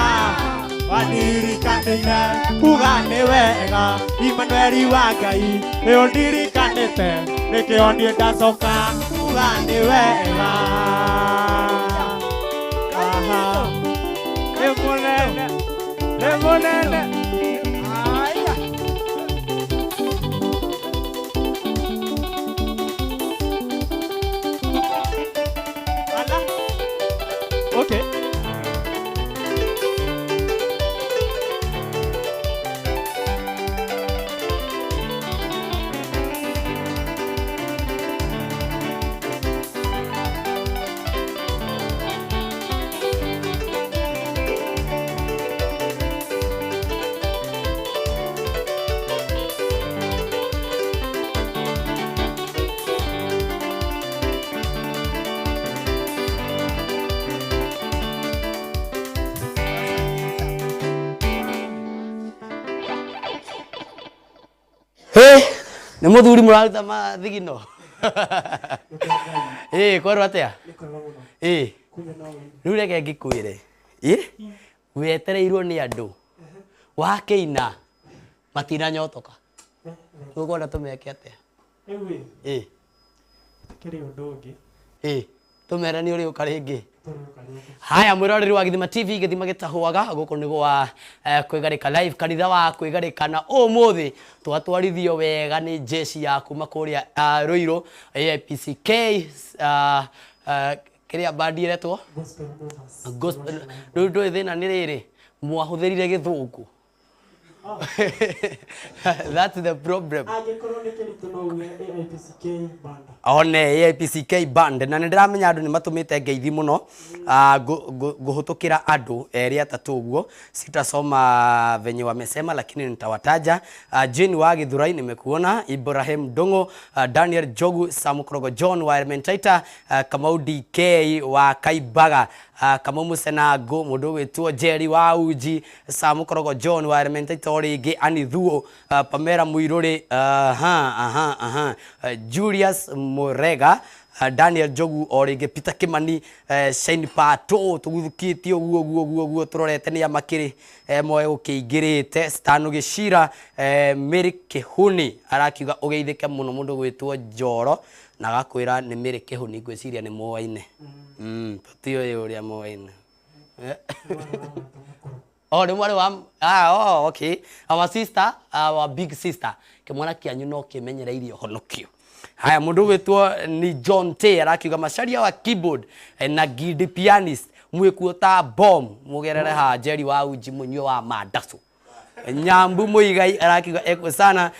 Wanirikanĩire kuga nĩ wega Imanueli wa Ngai nĩ ũndirikanĩte nĩkĩo niĩ ndacoka kuga nĩ wega. Aha. Nĩ mũnene, nĩ mũnene. Aya. Ala. Okay. Hĩ, nĩ mũthuri mũraruta mathigino. Ĩ, kwerwo atĩa? Nĩ kwega mũno. Ĩ, Kumbe no wĩime. rĩu reke ngĩkwĩre. Ĩ, wetereirwo nĩ andũ. Wakĩina matinanyotoka. Ũkwenda tũmeke atĩa? Rĩu ĩ, Ĩ, kĩrĩ ũndũ ũngĩ ĩ, tũmere nĩ ũrĩũka rĩngĩ. Tũrĩũka rĩngĩ. Haya, mwĩroreri wa Gĩthima TV, gĩthima gĩtahũaga gũkũ nĩ gwa kwĩgarĩka live, kanitha wa kwĩgarĩka, na ũmũthĩ twatwarithio wega nĩ jeshi ya kuma kũrĩa Ruiru AIPCK, kĩrĩa bandi ĩretwo Gospel Movers. Gospel. Rĩu ndũĩ thĩna nĩ rĩrĩ, mwahũthĩrire gĩthũngũ, that's the problem. Angĩkorwo nĩ kĩritũ no uge AIPCK band. One AIPCK band, na nĩ ndĩramenya andũ nĩ matũmĩte ngeithi mũno. Ngũhũtũkĩra andũ erĩ atatũ ũguo, sitasoma venye wamesema lakini nitawataja. Jane wa Githurai nimekuona, Ibrahim Dongo, Daniel Jogu, Sam Krogo, John wa Elementaita, Kamau DK wa Kaibaga, Kamau Musenago, mũndũ ũgwĩtwo Jerry wa Uji, Sam Krogo, John wa Elementaita o rĩngĩ, Annie Thuo, Pamela Muirũrĩ, aha, aha, aha, Julius Murega, Daniel Njogu o rĩngĩ, Peter Kimani, Shane Pato, tũguthũkĩtie ũguo ũguo ũguo ũguo tũrorete nĩ amakĩrĩ moe gũkĩingĩrĩte Stano Gĩcira, Mary Kĩhuni arakiuga ũgeithĩke mũno, mũndũ gwĩtwo Njoro na agakwĩra nĩ Mary Kĩhuni, ngwĩciria nĩ moaine. Tũtiũĩ ũrĩa moaine. Oh, nĩ mwarĩ wa, oh, okay. Our sister, our big sister. Kĩmwana kĩanyu no kĩmenyereirie ũhonokio. Haya, mũndũ ũgwĩtwo ni John T arakiuga Macharia wa keyboard na Gidi pianist mwĩkuo ta bomb, mũgerere ha Jerry wa uji mũnyue wa mandacu. Nyambu Muigai arakiuga eko sana,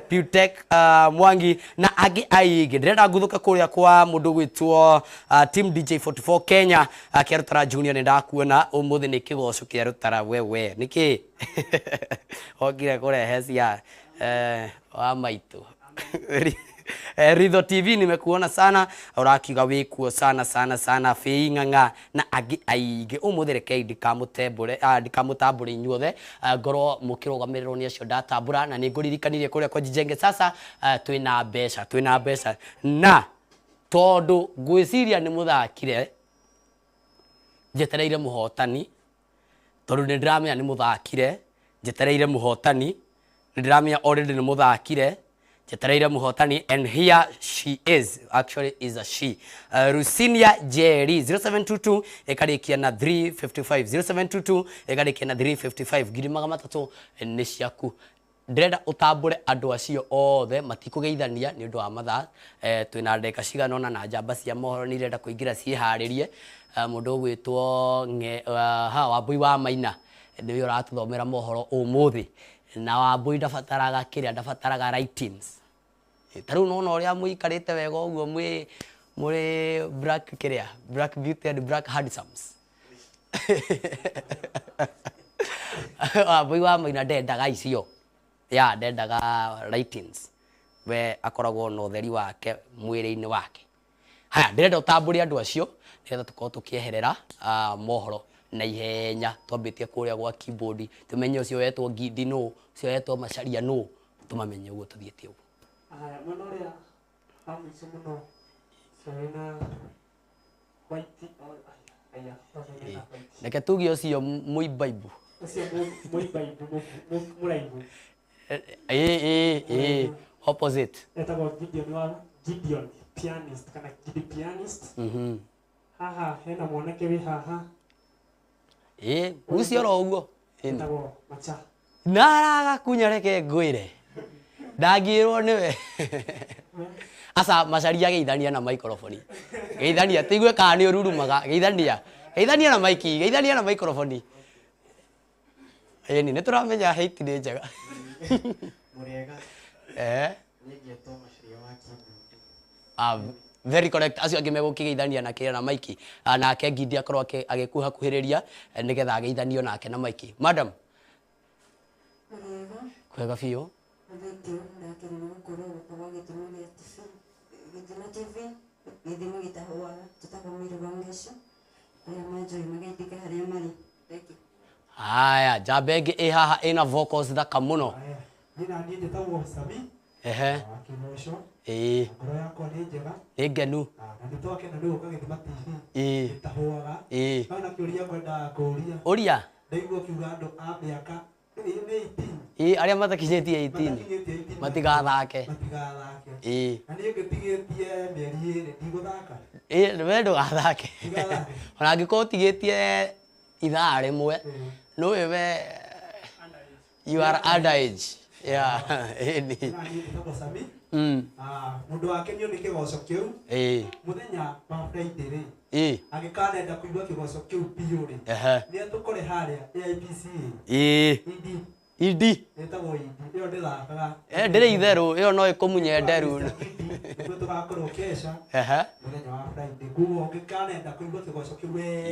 Putek, Mwangi na angĩ aingĩ. Ndĩrenda nguthũke kũrĩa kwa mũndũ gwĩtwo Team DJ 44 Kenya, Kĩarũtara Junior, nĩ ndakuona ũmũthĩ nĩ kĩgoco Kĩarũtara wewe nĩkĩ okire kũrehe cia wa maitũ. Ritho TV nimekuona sana, ũrakiuga wĩkuo sana sana sana, Fei Ng'ang'a na angĩ aingĩ. Ũmũthĩ rekei ndikamũtembũre, ndikamũtambũre inyuothe, ngorwo mũkĩrũgamĩrĩrwo nĩ acio ndatambũra, na nĩ ngũririkanirie kũrĩa kwa Jijenge sasa, twĩna mbeca, twĩna mbeca, na tondũ ngwĩciria nĩ mũthakire, njetereire mũhotani, tondũ nĩ ndĩramenya nĩ mũthakire, njetereire mũhotani, nĩ ndĩramenya already nĩ mũthakire, njetereire mũhotani, and here she is, actually is a she, Rusinia Jerry, 0722 ĩkarĩkia na 355, 0722 ĩkarĩkia na 355, 300,000 nĩ ciaku. Ndĩrenda ũtambũre andũ acio othe, matikũgeithania nĩ ũndũ wa mathaa, twĩna ndagĩka cigana ũna na njamba cia mohoro nĩ irenda kũingĩra ciĩharĩrie. Mũndũ ũgwĩtwo ha Wambui wa Maina nĩwe ũratũthomera mohoro ũmũthĩ, na Wambui ndabataraga kĩrĩa, ndabataraga writings. Ta rĩu nona ũrĩa mũikarĩte wega ũguo mwĩ mũrĩ black kĩrĩa, black beauty and black handsomes. Wambui wa Maina ndendaga icio ya, ndendaga writings, we akoragwo na ũtheri wake mwĩrĩ-inĩ wake. Haya, ndĩrenda ũtambũre andũ acio nĩgetha tũkorwo tũkĩeherera mohoro na ihenya, twambĩtie kũrĩa gwa keyboard, tũmenye ũcio wetwo Ngindi nũ, ũcio wetwo Macharia nũ, tũmamenye ũguo tũthiĩte ũguo. Haya, mwena ũrĩa wa mũico mũno, ũcio wĩna white, oh, aya, aya, ũcio wĩna white. Reke tuge ũcio mũimbaibu. Ũcio mũimbaibu mũraihu. Ĩĩ ĩĩ ĩĩ, opposite. Etagwo Gideon wa Gideon pianist kana Gidi pianist. Haha hena mwanake wĩ haha. Ĩĩ, gucia oro ũguo. Etagwo Macha. Naragakunya, reke ngwĩre, ndangĩrwo nĩwe. Aca macaria, geithania na microphone, geithania tũigue kana nĩ ũrurumaga. Geithania, geithania na maiki, geithania na microphone. Ĩni nĩ tũramenya hate nĩ njega. Mũrĩega. Eh. Niĩ ngetwo Macaria wa Kĩndundu. Ah, very correct. Acio angĩ megũkĩgeithania na kĩra na maiki. Ah, nake Ngindi akorwo agĩkuhakuhĩrĩria nĩgetha ageithanio nake na maiki. Madam. Mũrĩega. Kwega biũ. Thank you, ndakena nĩ gũkorwo gũkũ gwa gĩtũmi gĩa TV, Gĩthima TV, gĩthima gĩtahũaga. Tũtagwo Mary Wangeca, arĩa manjũĩ mageithĩke harĩa marĩ. Thank you. Haya, njamba ĩngĩ ĩ haha ĩna vocals thaka mũno. Niĩ na niĩ njĩtagwo Sami wa Kĩgoco. Ngoro yakwa nĩ njega. Nĩ ngenu. Na nĩ twakena nĩ gũka Gĩthima TV gĩtahũaga. No na kĩũria ngwendaga kũũria. Ũria. Ndaigua ũkiuga andũ a mĩaka nĩ 18. Ĩĩ, arĩa matakinyĩtie 18. Matakinyĩtie 18. Matigathake. Matigathake. Ĩĩ. Na niĩ ngĩtigĩtie mĩeri 2 ndigũthaka. Ĩĩ, we ndũgathake. Ndigathake. Ona angĩkorwo ũtigĩtie ithaa rĩmwe, nĩũĩ we you are underage. Yeah, ĩni. Na niĩ njĩtagwo Sami. Mũndũ wakenio nĩ kĩgoco kĩu mũthenya wa Friday rĩ, angĩkanenda kũigua kĩgoco kĩu biũ rĩ, nĩ atũkore harĩa AIPCA. Idi. Idi. Ĩtagwo Idi, ĩyo ndĩthakaga. Eh, ndĩrĩ itherũ, ĩyo no ĩkũmunye nderu. Nĩguo tũgakorwo kesha mũthenya wa Friday. Koguo ũngĩkanenda kũigua kĩgoco kĩu wega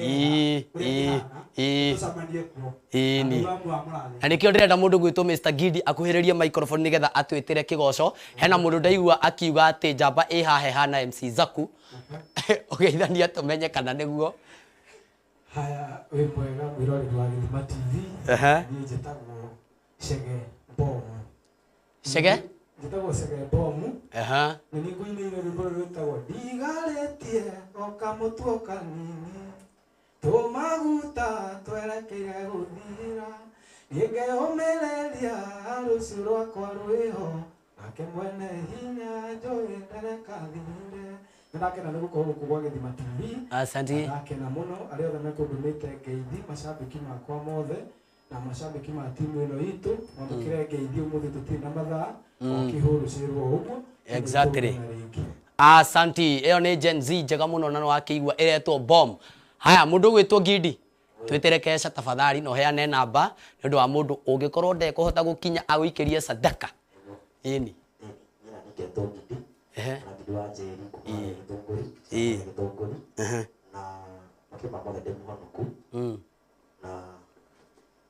ũrĩa kĩhana, tũcemanie kuo. Ĩni. Andũ amwe a mũrathĩ. Na nĩkĩo ndĩrenda mũndũ gwĩtwo Mr. Gidi akuhĩrĩrie microphone nĩgetha atwĩtĩre kĩgoco. Hena mũndũ ndaigua akiuga atĩ njamba ĩ haha ĩhana MC Zaku. Ũgeithania tũmenye kana nĩguo. Haya, wĩ mwega mwĩroreri wa Gĩthima TV. Niĩ njĩtagwo Chege Bomu. Chege? Njĩtagwo Chege Bomu. Na nĩ ngũinĩire rwĩmbo rũrũ rwĩtagwo ndigarĩtie o kamũtuo kanini, tũmaguta twerekeire gũthira, nĩngeyũmĩrĩria rũciũ rwakwa rwĩho, nake mwene hinya njũĩ ndarekathire. Nĩ ndakena nĩ gũkorwo gũkũ gwa Gĩthima TV. Asante. Ndakena mũno arĩa othe mekũndũmĩte ngeithi, macambĩki makwa mothe na macambĩki ma timu ĩno itũ, mamũkĩre ngeithi. Ũmũthĩ tũtirĩ na mathaa, o kĩhũrũcĩrwo ũguo. Exactly. Asanti, ĩyo nĩ Gen Z njega mũno na nĩwakĩigua ĩretwo bomb. Haya, mũndũ ũgwĩtwo Gidi, twĩtĩre kesha tafadhali na ũheane namba nĩ ũndũ wa mũndũ ũngĩkorwo ndekũhota gũkinya agũikĩrie sadaka. Ĩni. Niĩ na nĩngetwo Gidi. Na Gidi wa Njeri kuma Gĩthũngũri. Gĩthũngũri. Na makĩria ma mothe ndĩ mũhonoku. Na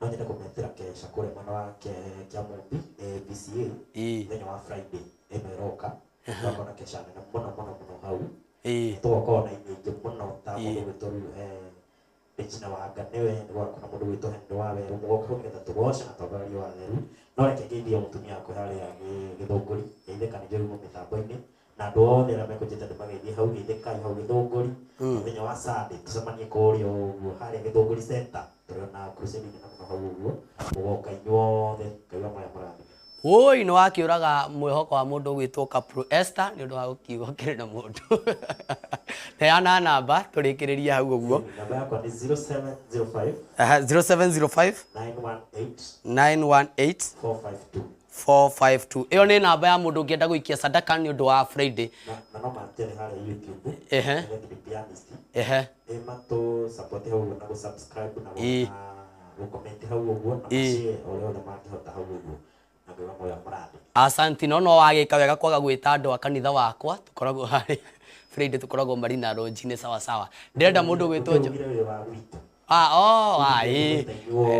no nyende kũmetĩra kesha kũrĩa mwena wa Kĩamũmbi ABCA mũthenya wa Friday ĩno ĩroka. Tũgakorwo na kesha nene mũno mũno mũno hau. Tũgakorwo na aini aingĩ mũno ta mũndũ ũgwĩtwo rĩu Regina Wanga nĩwe, nĩgũgakorwo na mũndũ ũgwĩtwo Henry wa Werũ, mũgoka hau nĩgetha tũgoce na twambararie watheru. No reke ngeithie mũtumia wakwa harĩa Gĩthũngũri, geithĩka nĩ njũĩ mĩtambo-inĩ, na andũ othe arĩa mekũnjĩta ndĩmageithie hau, geithĩkai hau Gĩthũngũri. Mũthenya wa Sunday tũcemanie kũrĩa ũguo harĩa Gĩthũngũri Center, tũrĩona crusade nene mũno hau ũguo, mũgoka inyuothe, Ngai wa mwanya mũrathime. Woi, nĩ wakĩũraga mwĩhoko wa mũndũ ũgwĩtwo Kapro Esther nĩ ũndũ wa gũkiuga ũkĩrĩ na mũndũ. Heana namba tũrĩkĩrĩrie hau ũguo. Namba yakwa nĩ 0705 0705 918 918 452. 452. Ĩyo nĩ namba ya mũndũ ũngĩenda gũikia sadaka nĩ ũndũ wa Friday. Na no manjere harĩa YouTube. Nĩ Gidi Pianist. Ĩ matũ support hau ũguo na gũ subscribe na gũ comment hau ũguo na share ũrĩa othe mangĩhota hau ũguo. Na Ngai wa muoyo amũrathime. Asanti, no no wagĩka wega kwaga gwĩta andũ a kanitha wakwa. Tũkoragwo harĩa Friday, tũkoragwo Marina Lodge-inĩ. Sawa sawa. Ndĩrenda mũndũ ũgwĩtwo Njo. Ũkĩrugire wĩ wa gwitũ. Ah, oh, ah, ĩĩ.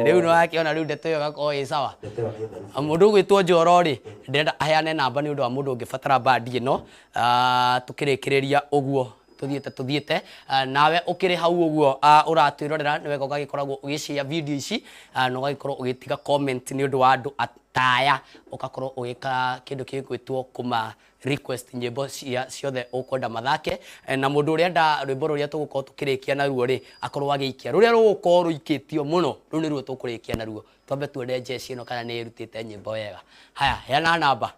Rĩu nĩ wakĩona rĩu ndeto ĩyo ĩgakorwo ĩ sawa. Ndeto ĩyo nĩ theru. Mũndũ ũgwĩtwo Njoro rĩ, ndĩrenda aheane namba nĩ ũndũ wa mũndũ ũngĩbatara bandi ĩno. Ah, tũkĩrĩkĩrĩria ũguo. Tuthiete tuthiete nawe ukiri hau uguo uratwirorera ni wega ugagikoragwo ugishare video ici na ugagikorwo ugitiga comment ni undu wa andu ataya ugakorwo ugika kindu kigwitwo kuma request nyimbo cia ciothe ukwenda mathake na mundu urenda rwimbo ruria tugukorwo tukirikia naruo ri akorwo agiikia ruria rugukorwo ruikitio muno ruu niruo tukurikia naruo twambe tuone jeshi ino kana ni irutite nyimbo wega. Haya, heana namba.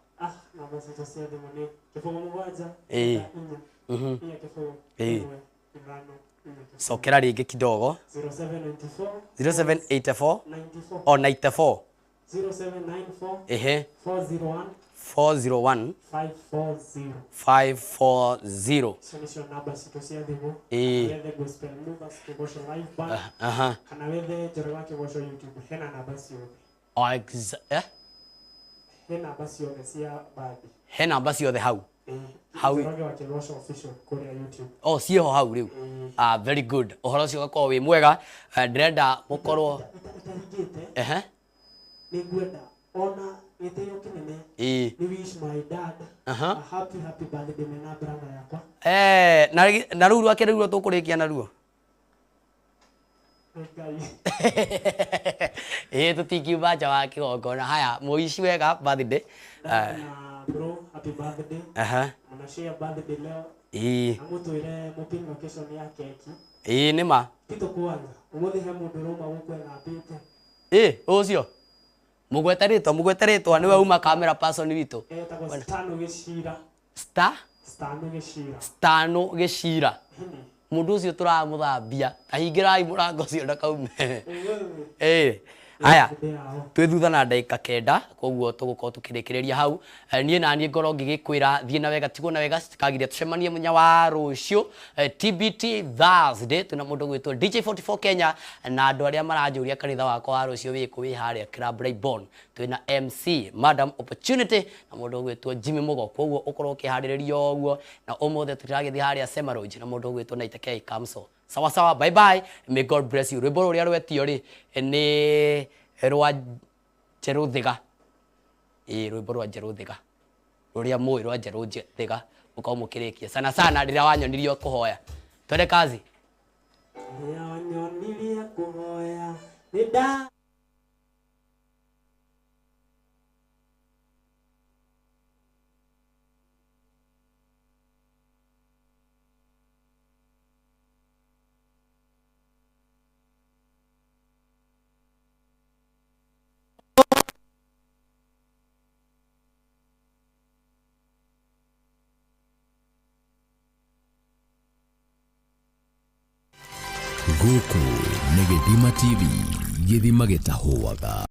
Namba citũ cia thimũ nĩ 0 7 4 4 1 5 4. Cokera ringi kidogo. 0794 0784 94 o 94 0794 ehe 401 401 540. 540. Icio nĩcio namba citũ cia thimũ. Wethe Gospel Movers Kĩgoco Live Band kana wethe Njoroge wa Kĩgoco YouTube, hena namba ciothe. O eh? He namba ciothe cia bandi. He namba ciothe hau. Hau. Njoroge wa Kĩgoco official kũrĩa YouTube. O ciĩho hau rĩu. Very good. Ũhoro ũcio ũgakorwo wĩ mwega. Ndĩrenda mũkorwo Itaringĩte ehe nĩ ngwenda ona gĩtĩo kĩnene nĩ wish my dad a happy happy birthday mena brother yakwa. Na rĩu rwake rĩu tũkũrĩkia naruo. Nĩ Ngai. Ĩĩ tũtingiuma nja wa kĩgongona. Haya, mũici wega birthday. Dad na bro, happy birthday. Mna share birthday leo. Na mũtwĩre mũpin location ya keki. Ĩĩ nĩ ma. Tito kwanza ũmũthĩ he mũndũ ũrauma gũkũ ethambĩte. Ĩĩ ũcio mũgwete rĩtwa, mũgwete rĩtwa nĩwe uma camera person witũ. Etagwo Stano Gĩcira. Star Stano Gĩcira. Stano Gĩcira. Mũndũ ũcio tũramũthambia ahingĩrai mũrango ũcio ndakaume. Ĩĩ haya, twĩ thutha na ndagĩka 9 koguo tũgũkorwo tũkĩrĩkĩrĩria hau. Niĩ na niĩ ngorwo ngĩgĩkwĩra thiĩ na wega tigwo na wega citikagiria tũcemanie mũthenya wa rũciũ TBT Thursday twĩna mũndũ ũgwĩtwo DJ 44 Kenya na andũ arĩa maranjũria kanitha wakwa wa rũciũ wĩkũ wĩ harĩa Club Raybon twĩna MC Madam Opportunity na mũndũ ũgwĩtwo Jimmy Mugo koguo ũkorwo ũkĩharĩrĩria ũguo na ũmũthĩ tũragĩthiĩ harĩa Semaroji na mũndũ ũgwĩtwo Naita K Kamso. Sawa sawa, bye bye, may God bless you. Rwĩmbo rũrĩa rwetio rĩ nĩ rwa Njerũ Thiga. Ĩĩ rwĩmbo rwa Njerũ Thiga rũrĩa mũĩ rwa Njerũ Thiga mũkorwo mũkĩrĩkia sana sana rĩrĩa wanyonirio kũhoya. Twende kazi. Rĩrĩa wanyonirie kũhoya nĩ nda Gũkũ nĩ Gĩthima TV, gĩthima gĩtahũaga.